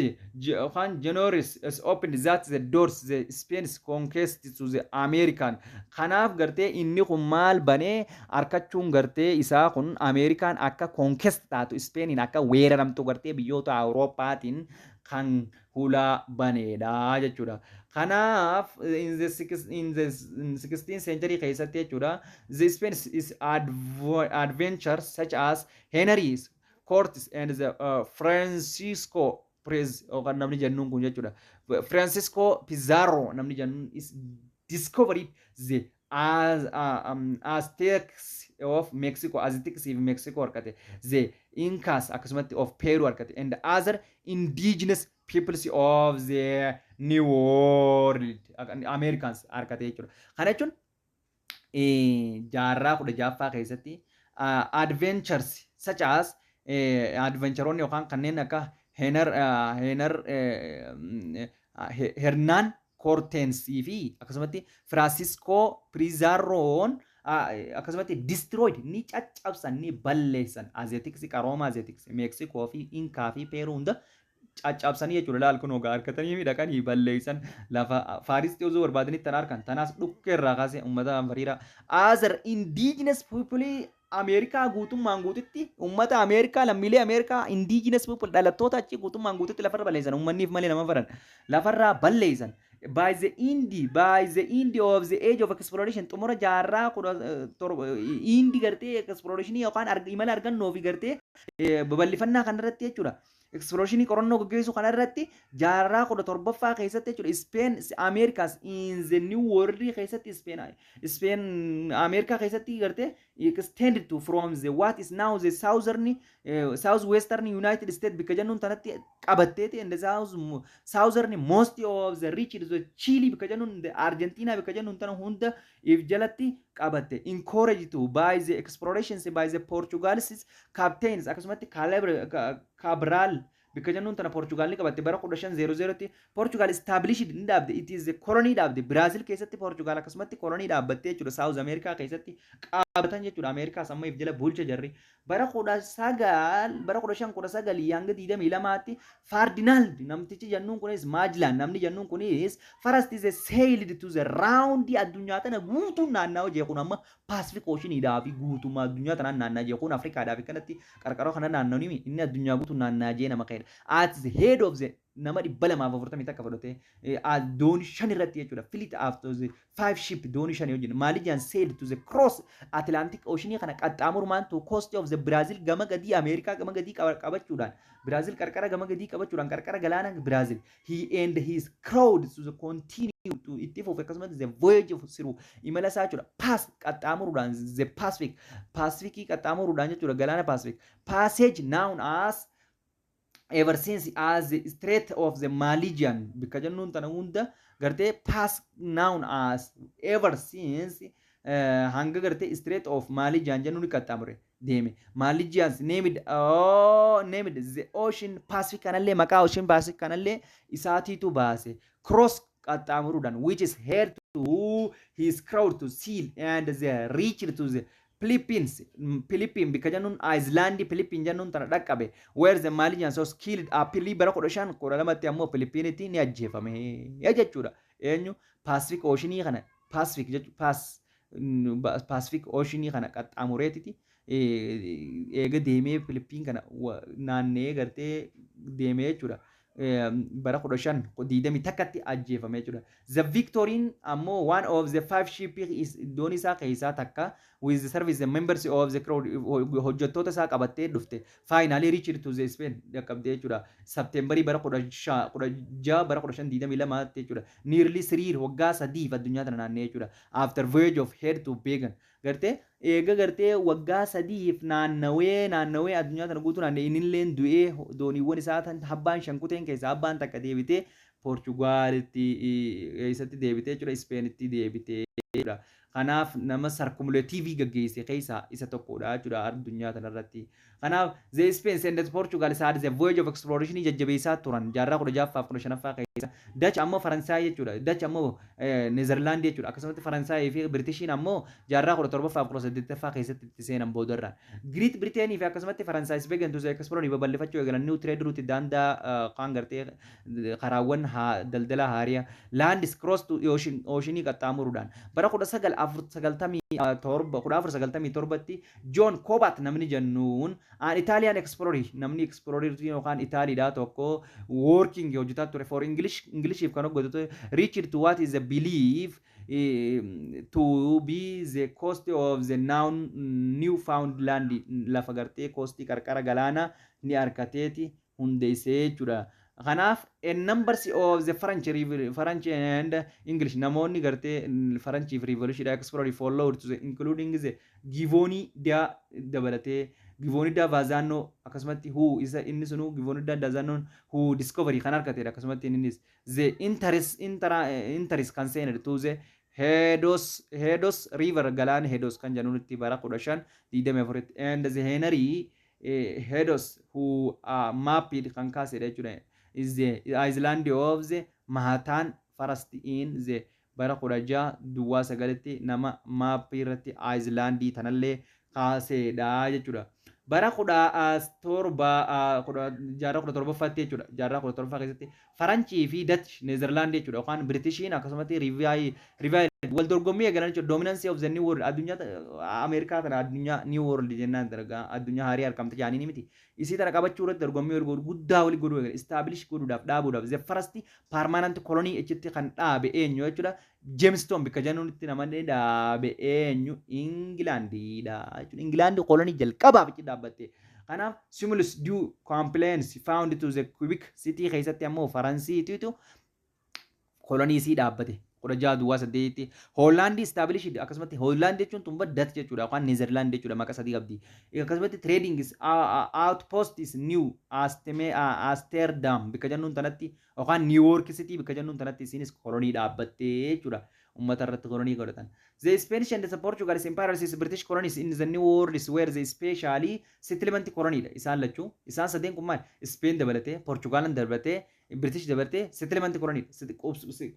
yookaan Generous is opened that the doors the Spain's conquest to the American. Kanaaf gartee inni kun maal banee harkachuun gartee isaa kun Ameerikaan akka conquest taatu, Spainiin akka weeraramtu gartee biyyoota Awurooppaatiin kan hulaa baneedha jechuudha. Kanaaf in the 16th century keessatti jechuudha, the Spain is adventures such as Henry Cortes and the Francisco Prez yookaan namni jennuun kun jechuudha. Francisco Pizarro namni jennuun is discovered the as Aztecs of Mexico, Aztecs of Mexico harkate, the Incas akkasumatti of Peru harkate, and other indigenous peoples of the New World Americans harkate jechuudha. Kana jechuun Jaarraa 16ffaa keessatti adventures such as adventureonni yookaan kanneen akka Hernaan Cortensii fi akkasumatti Francisco Pizarroon akkasumatti destroyed, ni caccabsan, ni balleessan Aztecs, qarooma Aztecs Meeksikoo fi Inkaa fi Peeruu hunda caccabsanii jechuudha. Laal, kun ogaa harkatanii miidhaqanii balleessan. Lafa Faaristii osoo barbaadanitti tan harkan tanaas dhukkee irraa kaasee uummata fariira. Other indigenous people Ameerikaa guutummaan guututti, uummata Ameerikaa, lammiilee Ameerikaa, indigenous people, dhalattoota achii guutummaan guututti lafarra balleessan. Uummanniif malee nama faran lafarraa balleessan. By the end of the age of exploration, xumura jaarraa 17 indi gartee exploration yookaan imala argannoo fi gartee babal'ifannaa kanarratti jechuudha. Explorationii qorannoo gaggeessuu kanarratti jaarraa 17ffaa keessatti jechuudha. Spain Americas in the New World keessatti, Spain Ameerikaa keessatti gartee extended to from the what is now the southern south western United States bikka jennuun tanatti qabatteeti and the southern most of the reach the Chile bikka jennuun, the Argentina bikka jennuun tana hunda if jalatti qabatte. Encouraged to by the explorations by the Portugalese captains, akkasumatti Cabral bikka jennuun tana Portugal ni qabatte. Bara 1500tti Portugal established ni dhaabde, it is a colony dhaabde Brazil keessatti. Portugal akkasumatti colony dhaabbattee jechuudha. South America keessatti qabatan jechuudha. Ameerikaas amma if jala bulcha jarri. Bara 19, bara 1519 hanga 22tti Ferdinand namtichi jennuun kunis, Magellan namni jennuun kunis, first is a sailed to the round addunyaa tana guutuun naanna'u jee. Kun amma Pacific Ocean fi guutummaa addunyaa tanaan naanna'aa jee. Kun Afrikaadhaa fi kanatti qarqara kana naanna'u nimi inni addunyaa guutuun naanna'aa jee nama ka'edha. At the head of the nama 241 fudhatee doonii shan irratti jechuudha. Fleet after the five ship, doonii shan wajjin Magellan sailed to the cross Atlantic Ocean kana qaxxaamurumaan to coast of the Brazil gama gadii, Ameerikaa gama gadii qabachuudhaan, Brazil qarqara gama gadii qabachuudhaan, qarqara galaana Brazil. He and his crowd to the continue to itti fufe akkasumas the voyage of through imala isaa jechuudha. Pass qaxxaamuruudhaan the Pacific, Pacificii qaxxaamuruudhaan jechuudha, galaana Pacific passage known as ever since as the Strait of the Magellan bikka jennuun tana hunda gartee pass known as ever since hanga gartee Strait of Magellan jennuun ni qaxxaamure deeme. Magellan named the Ocean Pacific kanallee, maqaa Ocean Pacific kanallee isaatiitu baase. Cross qaxxaamuruudhaan which is head to his crowd to sail and the reached to the Philippines, Philippine bikka jennuun, Island Philippine jennuun tana dhaqqabe, where the Magellan was killed April bara 1512tti. Ammoo Philippinitti ni ajjeefame jechuudha. Eenyu? Pacific Ocean kana, Pacific jechuun Pacific Ocean kana qaxxaamureetiti eega deemee Philippine kana naannee gartee deemee jechuudha. Bara 1521tti ajjeefame jechuudha. The Victorian ammoo one of the five ship is doonii isaa keessaa takka with the service the members of the crowd, hojjettoota isaa qabattee dhufte, finally reached to the Spain dhaqqabdee jechuudha. Septemberii bara 16 bara 1522tti jechuudha. Nearly 3, waggaa 3f addunyaa tana naannee jechuudha. After voyage of head to began gartee eega gartee waggaa 3f naannawee naannawee addunyaa tana guutuu naanna'ee, innilleen du'ee, dooniiwwan isaa tan abbaan shan kuteen keessaa abbaan takka deebitee Poorchugaalitti eessatti deebitee jechuudha? Ispeenitti deebitee jechuudha. Kanaaf nama circumnavigationii gaggeesse keessaa isa tokkodha jechuudha addunyaa tanarratti. Kanaaf the Spain and the Portugal had the voyage of exploration jajjabeessaa turan jaarraa 16ffaaf 15ffaa keessa. Dutch ammoo Faransaay jechuudha. Dutch ammoo Neezerlaandii jechuudha. Akkasumatti Faransaayii fi Biritishiin ammoo jaarraa 17ffaaf 18ffaa keessatti itti seenan boodarraan. Great Britain fi akkasumatti Faransaay began to explore, babal'ifachuu eegalan, new trade route, daandaa kan gartee karaawwan daldala haariyaa, lands cross to ocean, oceanii qaxxaamuruudhaan. Bara 1997, 1497tti John Cabot namni jennuun, an Italian explorer, namni explorer yookaan Itaaliidhaa tokko, working, hojjetaa ture, for English, Englishiif kan hojjetu ture, reached to what is the belief to be the coast of the now Newfoundland, lafa gartee coastii qarqara galaanaa ni argateeti hundeessee jechuudha. Kanaaf a numbers of the French and English, namoonni gartee French fi Revolution explorer followed to the including the Giovanni da dabalatee Giovanni da Verrazzano, akkasumatti who isa inni sunu Giovanni da Verrazzano who discovery kan argatedha. Akkasumatti innis the interest concerned to the Heedos River, galaana Heedos kan jennutti bara 1524tti, and the Henry Heedos who mapped kan kaasedha jechuudha. Is the island of the Manhattan first in the bara 1609tti nama maappii irratti islandii tanallee kaasedha jechuudha. Bara kudha torba jaarraa 17ffaatti jechuudha. Jaarraa 17ffaa keessatti Faranchii fi Dutch, Neezerlaand jechuudha, yookaan Biritishiin akkasumatti rivaayil wal dorgommii eegalan jechuudha. Dominance of the New World, addunyaa Ameerikaa tana, addunyaa New World jennaan addunyaa haarii argamte jaanii miti. Isii tana qabachuu irratti dorgommii wal godhu guddaa wal godhuu eegale. Establish godhuudhaaf, dhaabuudhaaf, the first permanent colony achitti kan dhaabe eenyu jechuudha? Jamestown bikka jennuutti namoonni dhaabe eenyu? Ingilaandiidha jechuudha. Ingilaandi colony jalqabaaf achi dhaabbatte. Kanaaf Simulis du Complaints found to the Quebec City keessatti ammoo Faransiitiitu colony isii dhaabbate. 1608tti Hoolaandii established. Akkasumatti Hoolaandii jechuun tun Dutch jechuudha yookaan Neezerlaand jechuudha, maqaa sadii qabdi. Akkasumatti trading is outpost is New Amsterdam bikka jennuun tanatti yookaan New York City bikka jennuun tanatti isinis colony dhaabbattee jechuudha. Uummata irratti colony godhatan. The Spanish and the Portuguese empires is British colonies in the New World were the especially settlement colony dha. Isaan lachuu, isaan sadeen kun maal? Spain dabalatee, Portugalan dabalatee, British dabalatee settlement colony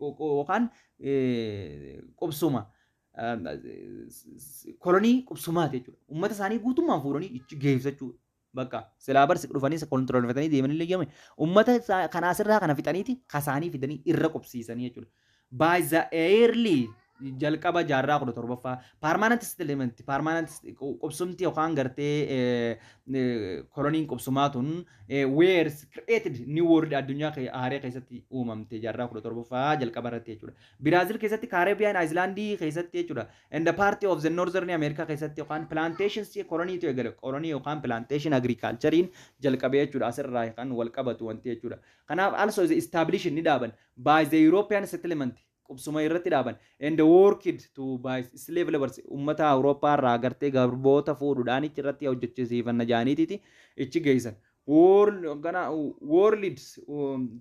yookaan qubsuma colony qubsumaati jechuudha. Uummata isaanii guutummaan fuudhanii ichi geessachuu bakka silaa barsi dhufanii controlfatanii deemanii illee uummata kanaa asirraa kana fixaniiti kasaanii fidanii irra qubsiisanii jechuudha. By the early jalqaba jaarraa 17ffaa permanent settlement, permanent qubsumti yookaan gartee colonyn qubsumaa tun were created New World, addunyaa haaree keessatti uumamte jaarraa 17ffaa jalqaba irratti jechuudha. Biraazil keessatti, Caribbean Islandii keessatti jechuudha. And the part of the Northern America keessatti yookaan plantations colonytu eegale, colony yookaan plantation agriculturein jalqabee jechuudha, asirraa kan wal qabatu wanti jechuudha. Kanaaf also the establishing ni dhaaban by the European settlement, qubsuma irratti dhaaban, and worked to by slave laborers, ummata Awurooppaa irraa gartee garboota fuudhuudhaan ichi irratti hojjechiifanna jaaniitiiti ichi geessan. World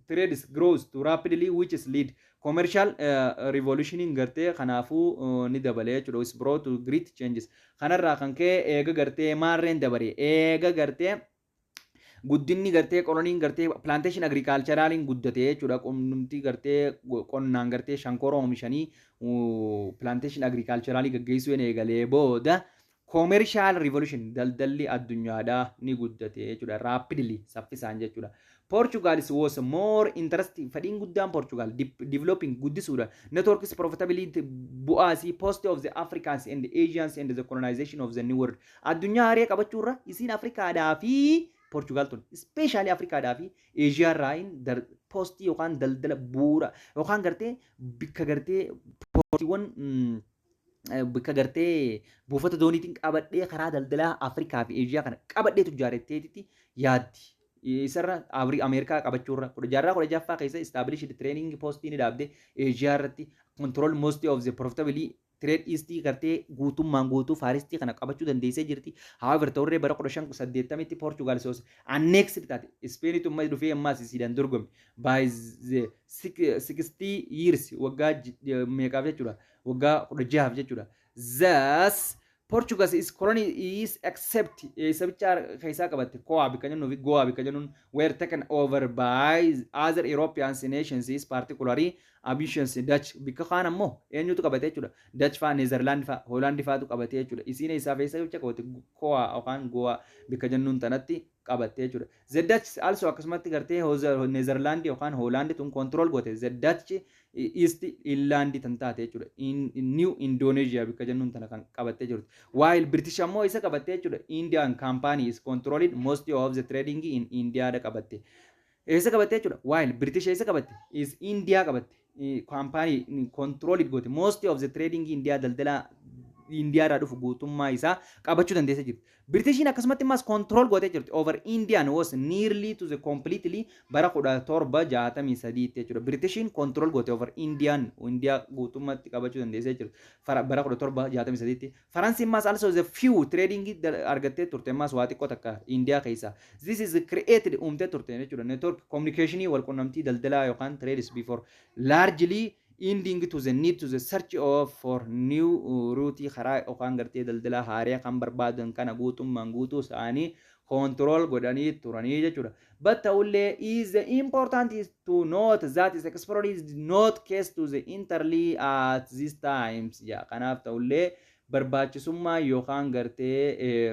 trade grows to rapidly, which is lead commercial revolution gartee kanaafuu ni dabale jechuudha. Is brought to great changes. Kanarraa kan ka'e eega gartee maarreen dabale, eega gartee guddinni gartee colonyn gartee plantation agriculturaliin guddate jechuudha. Qonnumti gartee qonnaan gartee shankoora oomishanii plantation agriculturalii gaggeessuu eegalee booda commercial revolution, daldalli addunyaadhaa ni guddate jechuudha, rapidly, saffisaan jechuudha. Portugal was more interested, fedhiin guddaan Portugal developing, guddisuudha, networks profitability, bu'aasii post of the Africans and the Asians and the colonization of the New World, addunyaa haree qabachuurra isiin Afrikaadhaa fi Portugal tun especially Afrikaadhaa fi Eeshiyaa irraa postii yookaan daldala bu'uura yookaan gartee bikka gartee portiiwwan, bikka gartee buufata dooniitiin qabadhee karaa daldalaa Afrikaa fi Eeshiyaa kana qabadheetu ijaaretteetitti yaaddi. Isarra Ameerikaa qabachuurra jaarraa 16ffaa keessa established trading postii ni dhaabde Eeshiyaa irratti, control most of the profitability trade eastii gartee guutummaan guutuu Far Eastii kana qabachuu dandeessee jirti. However, ta'urree bara 1580tti Portugal was annexed taate. Ispeenitu amma dhufee ammaas isiidhaan dorgome. By the 60 years, waggaa meeqaaf jechuudha? Waggaa 16f jechuudha. Thus Portugal is colony is except sabicha keessaa qabatte Goa bikka jennuu fi Goa bikka jennuun were taken over by other European nations, is particularly ambitions Dutch. Bikka kaan ammoo eenyutu qabate jechuudha? Dutch faa, Netherland faa, Holland faatu qabate jechuudha. Isiin isaa keessa bicha qabate Goa yookaan Goa bikka jennuun tanatti qabatte jechuudha. The Dutch also akkasumatti gartee Netherland yookaan Holland tun control goote the Dutch East Inland tan taate jechuudha. In New Indonesia bikka jennuun tana kan qabattee jirtu. While British ammoo isa qabattee jechuudha. Indian Company is controlling most of the trading in India dha qabatte. Eessa qabatte jechuudha? While British eessa qabatte? Is India qabatte. Company control goote most of the trading India, daldala Indiyaa irraa dhufu guutummaa isaa qabachuu dandeessee jirti. Britishiin akkasumatti immas control gootee jirti. Over Indian was nearly to the completely bara 1763tti jechuudha. Britishiin control goote over Indian, Indiyaa guutummaatti qabachuu dandeessee jirti. Bara 1763tti. Faransi immas also the few trading argattee turte immas waa xiqqoo takka Indiyaa keessaa. This is created, uumtee turte jechuudha. Network communicationii, wal qunnamtii daldalaa yookaan trades before largely Ending to the need to the search of for new route, karaa yookaan gartee daldala haaraa kan barbaadan kana guutummaan guutuu isaanii control godhanii turanii jechuudha. But ta'ullee is the important is to note that is explored is not case to the entirely at this times. Ja, kanaaf ta'ullee barbaachisummaa yookaan gartee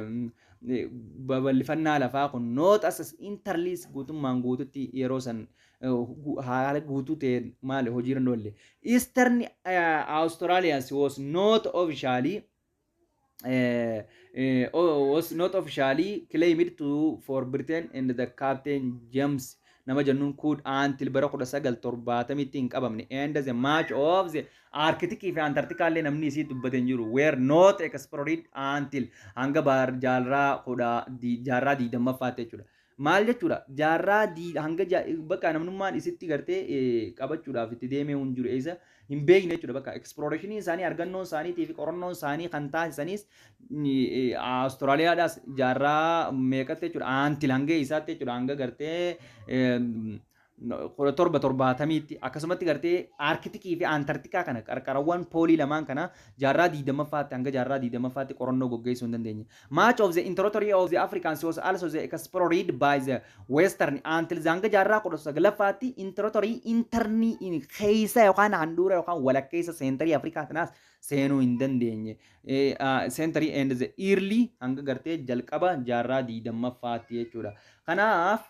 babal'ifannaa lafaa kun not as entirely guutummaan guututti yeroo san haala guutuu ta'een maali hojiirra hin oolle. Eastern Australians was not officially claimed to for Britain and the Captain James nama jennuun could until bara 1970tti hin qabamne, and the much of the Arctic fi Antarctica illee namni isii dubbate hin jiru, were not explored until hanga jaarraa kudha jaarraa 20ffaatti jechuudha. Maal jechuudha? Jaarraa hanga bakka namnummaan isitti gartee qabachuudhaaf itti deemee hin jiru, eessa hin beekne jechuudha. Bakka exploration isaanii, argannoon isaaniitii fi qorannoon isaanii kan taasisanis Awustiraaliyaadhaas jaarraa meeqatti jechuudha? Until hanga isaatti jechuudha, hanga gartee 1770tti. Akkasumatti gartee Arcticii fi Antarktikaa kana, qarqarawwan poolii lamaan kana, jaarraa 20ffaatti, hanga jaarraa 20ffaatti qorannoo gaggeessuu hin dandeenye. Much of the territory of the Africans was also the explored by the Western until hanga jaarraa 19ffaatti territory internii keessa yookaan handhuura yookaan walakkeessa centerii Afrikaa kanaas seenuu hin dandeenye. Century and the early hanga gartee jalqaba jaarraa 20ffaatti jechuudha. Kanaaf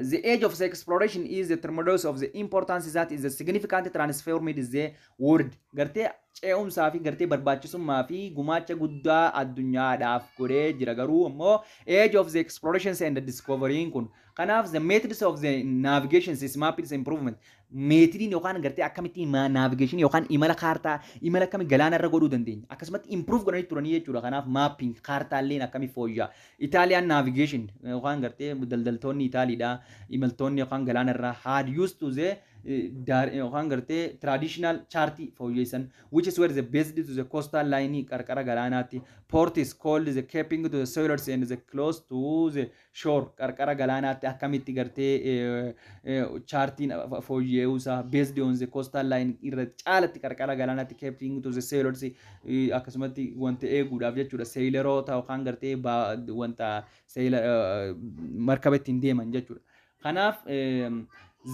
the age of the exploration is the tremendous of the importance that is the significant transformed the world, gartee ce'umsaa fi gartee barbaachisummaa fi gumaacha guddaa addunyaadhaaf godhee jira. Garuu immoo age of the explorations and the discovery kun, kanaaf the methods of the navigation is mapped improvement methodiin yookaan gartee akkamitti navigation yookaan imala kaartaa, imala akkamii galaana irra godhuu dandeenya, akkasumatti improve godhanii turanii jechuudha. Kanaaf mapping kaartaalleen akkamii fooyya'a. Italian navigation yookaan gartee daldaltoonni Itaaliidha, imaltoonni yookaan galaana irraa had used to the yookaan gartee traditional chartii fooyyeessan, which is where the based to the coastal line, qarqara galaanaatti, port is called the keeping to the sailors and the close to the shore, qarqara galaanaatti akkamitti gartee chartiin fooyye'uusaa based on the coastal line irra caalatti qarqara galaanaatti keeping to the sailors, akkasumatti wanta eeguudhaaf jechuudha, sailoroota yookaan gartee wanta markaba ittiin deeman jechuudha. Kanaaf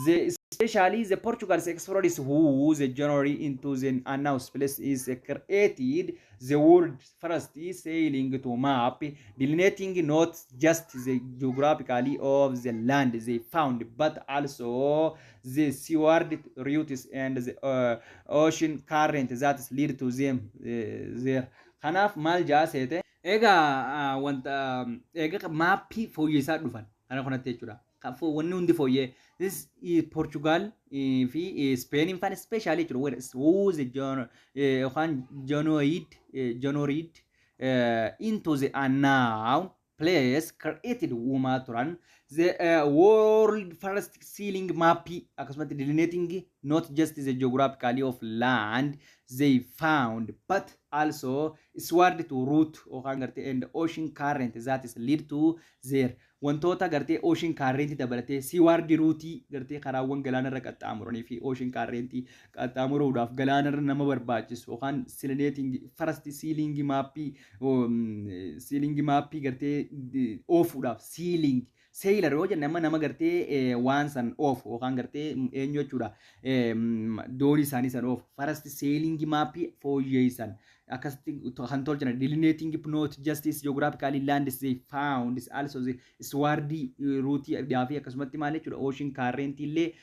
the especially the Portuguese explorers who the journey into the unknown place is created the world first sailing to map, delineating not just the geographically of the land they found but also the seaward routes and the ocean current that lead to them there. Kanaaf maal jaa seete? Egaa wanta egaa mapii fooyyessaa dhufan kana kanatti jechuudha. Wanni hundi fooyyee this Portugal fi Spain faan especially jechuudha, who the yookaan journeyed into the unknown place created uumaa turan the world first sailing map, akkasumatti delineating not just the geographically of land they found but also seaward to route yookaan gartee and ocean current that is lead to there, wantoota gartee ocean current dabalatee seaward route, gartee karaawwan galaanarra qaxxaamuranii fi ocean current qaxxaamuruudhaaf galaanarra nama barbaachisu yookaan sailing first sailing mapii gartee oofuudhaaf. Sailing, sailor yoo jenne amma nama gartee waan san oofu yookaan gartee eenyu jechuudha, doonii isaanii san oofu, first sailing mapii fooyyeessan, akkasitti kan tolchan, delineating not just geographically land they found is also the seaward route fi akkasumatti maal jechuudha, ocean current illee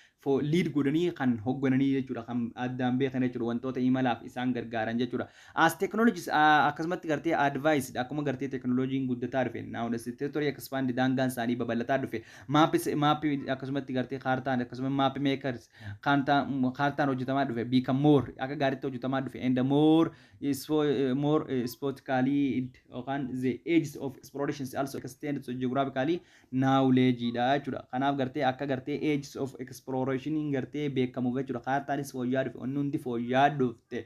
lead godhanii kan hooggananii jechuudha, kan addaan beekan jechuudha, wantoota imalaaf isaan gargaaran jechuudha. As technologies akkasumatti gartee advance, akkuma gartee teknooloojiin guddataa dhufe, now the territory expand, daangaan isaanii babal'ataa dhufe, mapii akkasumatti gartee kaartaan, akkasuma map makers kaartaan hojjetamaa dhufe, become more akka gaariitti hojjetamaa dhufe, and more is more spotically yookaan the ages of explorations also extended to geographically knowledge dha jechuudha. Kanaaf gartee akka gartee ages of exploration gartee beekamuuf jechuudha. Kaartaanis fooyya'aa dhufe, wanni hundi fooyya'aa dhufte.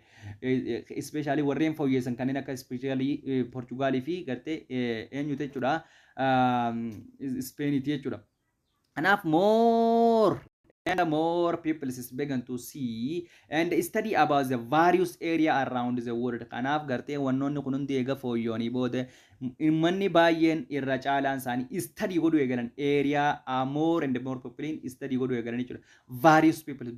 Especially warreen fooyyeessan kanneen akka especially Portugaalii fi gartee eenyutu jechuudha, Ispeeniiti jechuudha. Kanaaf more And more people is began to see and study about the various area around the world. Kanaaf gartee wannoonni kun hundi eega fooyyoonii booda uummanni baay'een irra caalaan isaanii study godhuu eegalan, area more and more people study godhuu eegalan jechuudha. Various people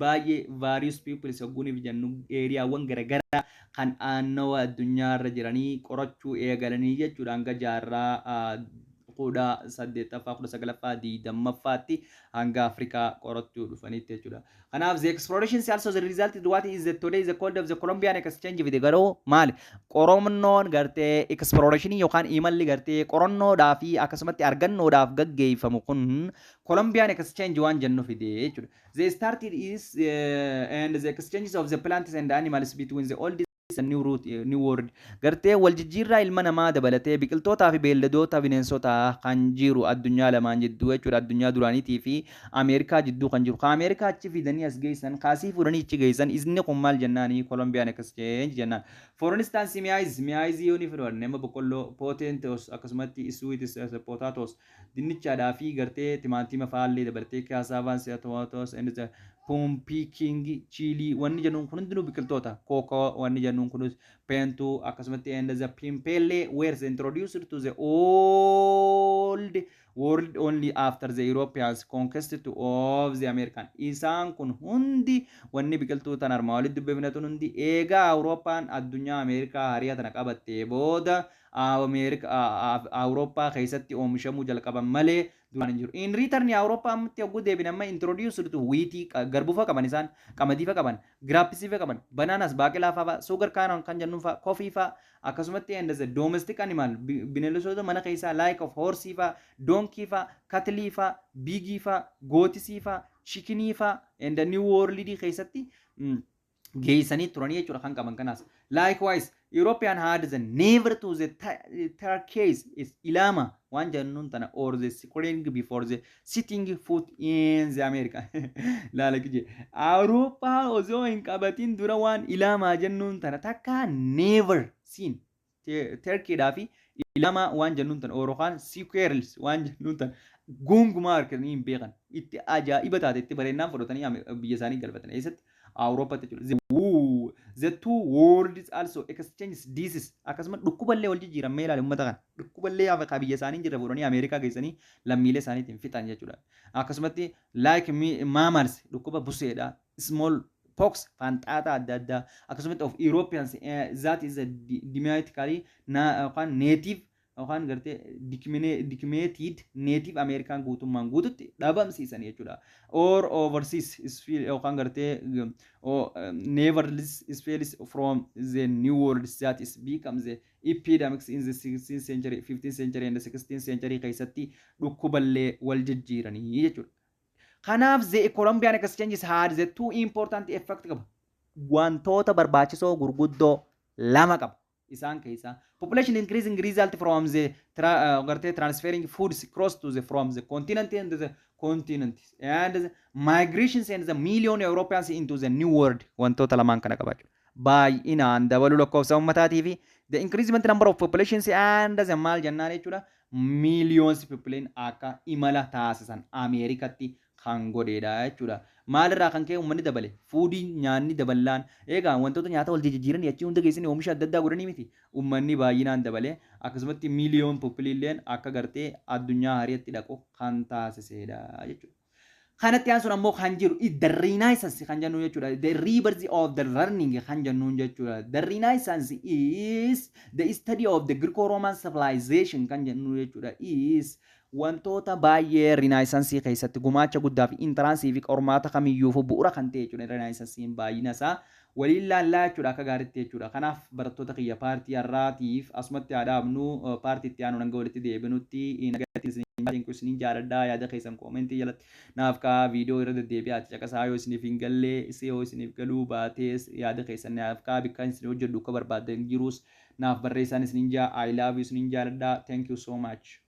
baay'ee, various people hogguuniif jennu, areawwan garaagaraa kan naannawa addunyaarra jiranii qorachuu eegalanii jechuudha, hanga jaarraa 18ffaa, 19ffaa, 20ffaatti hanga Afrikaa qorachuu dhufanitti jechuudha. Kanaaf the exploration also the result what is the today is the called of the Columbian Exchange fide. Garuu maali qorannoon gartee exploration yookaan imalli gartee qorannoodhaa fi akkasumatti argannoodhaaf gaggeeffamu kun Columbian Exchange waan jennu fide jechuudha. The started is and the exchanges of the plants and animals between the old and new route, new world. Gartee wal jijjiirraa ilma namaa dabalatee biqiltootaa fi beelladoota, bineensotaa kan jiru addunyaa lamaan jidduu jechuudha. Addunyaa duraaniitii fi Ameerikaa jidduu kan jiru, ka Ameerikaa achi fidanii as geessan, kaasii fuudhanii achi geessan, inni kun maal jennaanii? Columbian Exchange jennaan. For instance, maize yoo ni fudhanne, nama boqqolloo, potatoes, akkasumatti sweet potatoes, dinnichaadhaa fi gartee timaatima faallee dabalatee, cassavas, tomatoes and the pumpkin, chili wanni jennuun kun hundinuu biqiltoota, cocoa wanni jennuun kunis peentuu, akkasumatti and the pineapple were introduced to the old world only after the Europeans conquest of the American. Isaan kun hundi, wanni biqiltuu tan armaa walitti dubbifne tun hundi, eegaa Awurooppaan addunyaa Ameerikaa hariyaa tana qabattee booda Awurooppaa keessatti oomishamuu jalqaban malee duraan hin jiru. In return, Awurooppaa ammatti yogguu deebin amma introduced to wheat, garbuufa qaban isaan, qamadiifa qaban, grapesiifa qaban, bananas, baaqelaa fa'a, sugar cane kan jennuun fa'a, coffee fa'a, akkasumatti and the domestic animal, bineensota mana keessaa, like of horse fa'a, donkey fa'a, cattle fa'a, pig fa'a, goats fa'a, chicken fa'a and the new world keessatti geessanii turanii jechuudha kan qaban kanaas. Likewise, European had the never to the turkeys is ilama waan jennuun tana or the squirrel before the setting foot in the America. Laala kije. Awurooppaa osoo hin qabatin dura waan ilaamaa jennuun tana takka never seen. Turkeydhaa fi ilama waan jennuun tana yookaan squirrels waan jennuun tana gonkumaa harkanii hin beekan. Itti ajaa'iba taate, itti bareedinaan fudhatanii biyya isaanii galfatan. Eessatti? Awurooppatti jechuudha. The two worlds also exchange diseases, akkasuma dhukkuballee wal jijjiiran. Mee ilaali uummata kana, dhukkuballee ka biyya isaanii jirre fuudhanii Ameerikaa geessanii lammiilee isaaniitiin fixan jechuudha. Akkasumatti like measles, dhukkuba buseedha, small pox, fanxaataa adda addaa, akkasumatti of Europeans that is a democratically yookaan native yookaan gartee decimated native American guutummaan guututti dhabamsiisan jechuudha. Or overseas yookaan gartee nevertheless spells from the new world that is becomes the epidemics in the 16th century, 15th century and the 16th century keessatti dhukkuballee wal jijjiiranii jechuudha. Kanaaf the Columbian Exchanges had the two important effect qaba. Wantoota barbaachisoo gurguddoo lama qaba. Isaan keessaa population increasing result from the gartee transferring foods across to the from the continent and the continent and the migrations and the million Europeans into the new world, wantoota lamaan kana qaba jechuudha. Baay'inaan dabaluu lakkoofsa uummataatii fi the increasement number of populations and the maal jennaan jechuudha, millions people akka imala taasisan Ameerikatti kan godheedha jechuudha. Maalirraa kan ka'e uummanni dabale? Foodiin, nyaanni daballaan, eegaa wantoota nyaata wal jijjiiran achii hunda geessanii oomisha adda addaa godhanii miti. Uummanni baay'inaan dabale, akkasumatti million peopleiilleen akka gartee addunyaa hariitti dhaqu kan taasisedha jechuudha. Kanatti aansuun ammoo kan jiru the Renaissance kan jennu jechuudha. The rebirth of the learning kan jennuun jechuudha. The Renaissance is the study of the Greco-Roman civilization kan jennu jechuudha. Is wantoota baay'ee Renaissance keessatti gumaacha guddaa fi entrance fi qormaata kamiyyuuf bu'uura kan ta'e jechuudha. Renaissanceiin baay'ina isaa waliin laallaa jechuudha akka gaariitti jechuudha. Kanaaf barattoota kiyya, partii har'aatiif asumatti haa dhaabnu. Partii itti aanu hanga walitti deebinutti nagatti isiniin jaaladhaa. Yaada keessan commentii jalatti naaf kaa. Viidiyoo irra deddeebi'aati caqasaa. Yoo isiniif hin gallee, yoo isiniif galuu baatees, yaada keessan naaf kaa. Bikka isin hojjedhu akka barbaaddan jirus naaf barreessaan isiniin jaa. I love you, isiniin jaaladhaa. Thank you so much.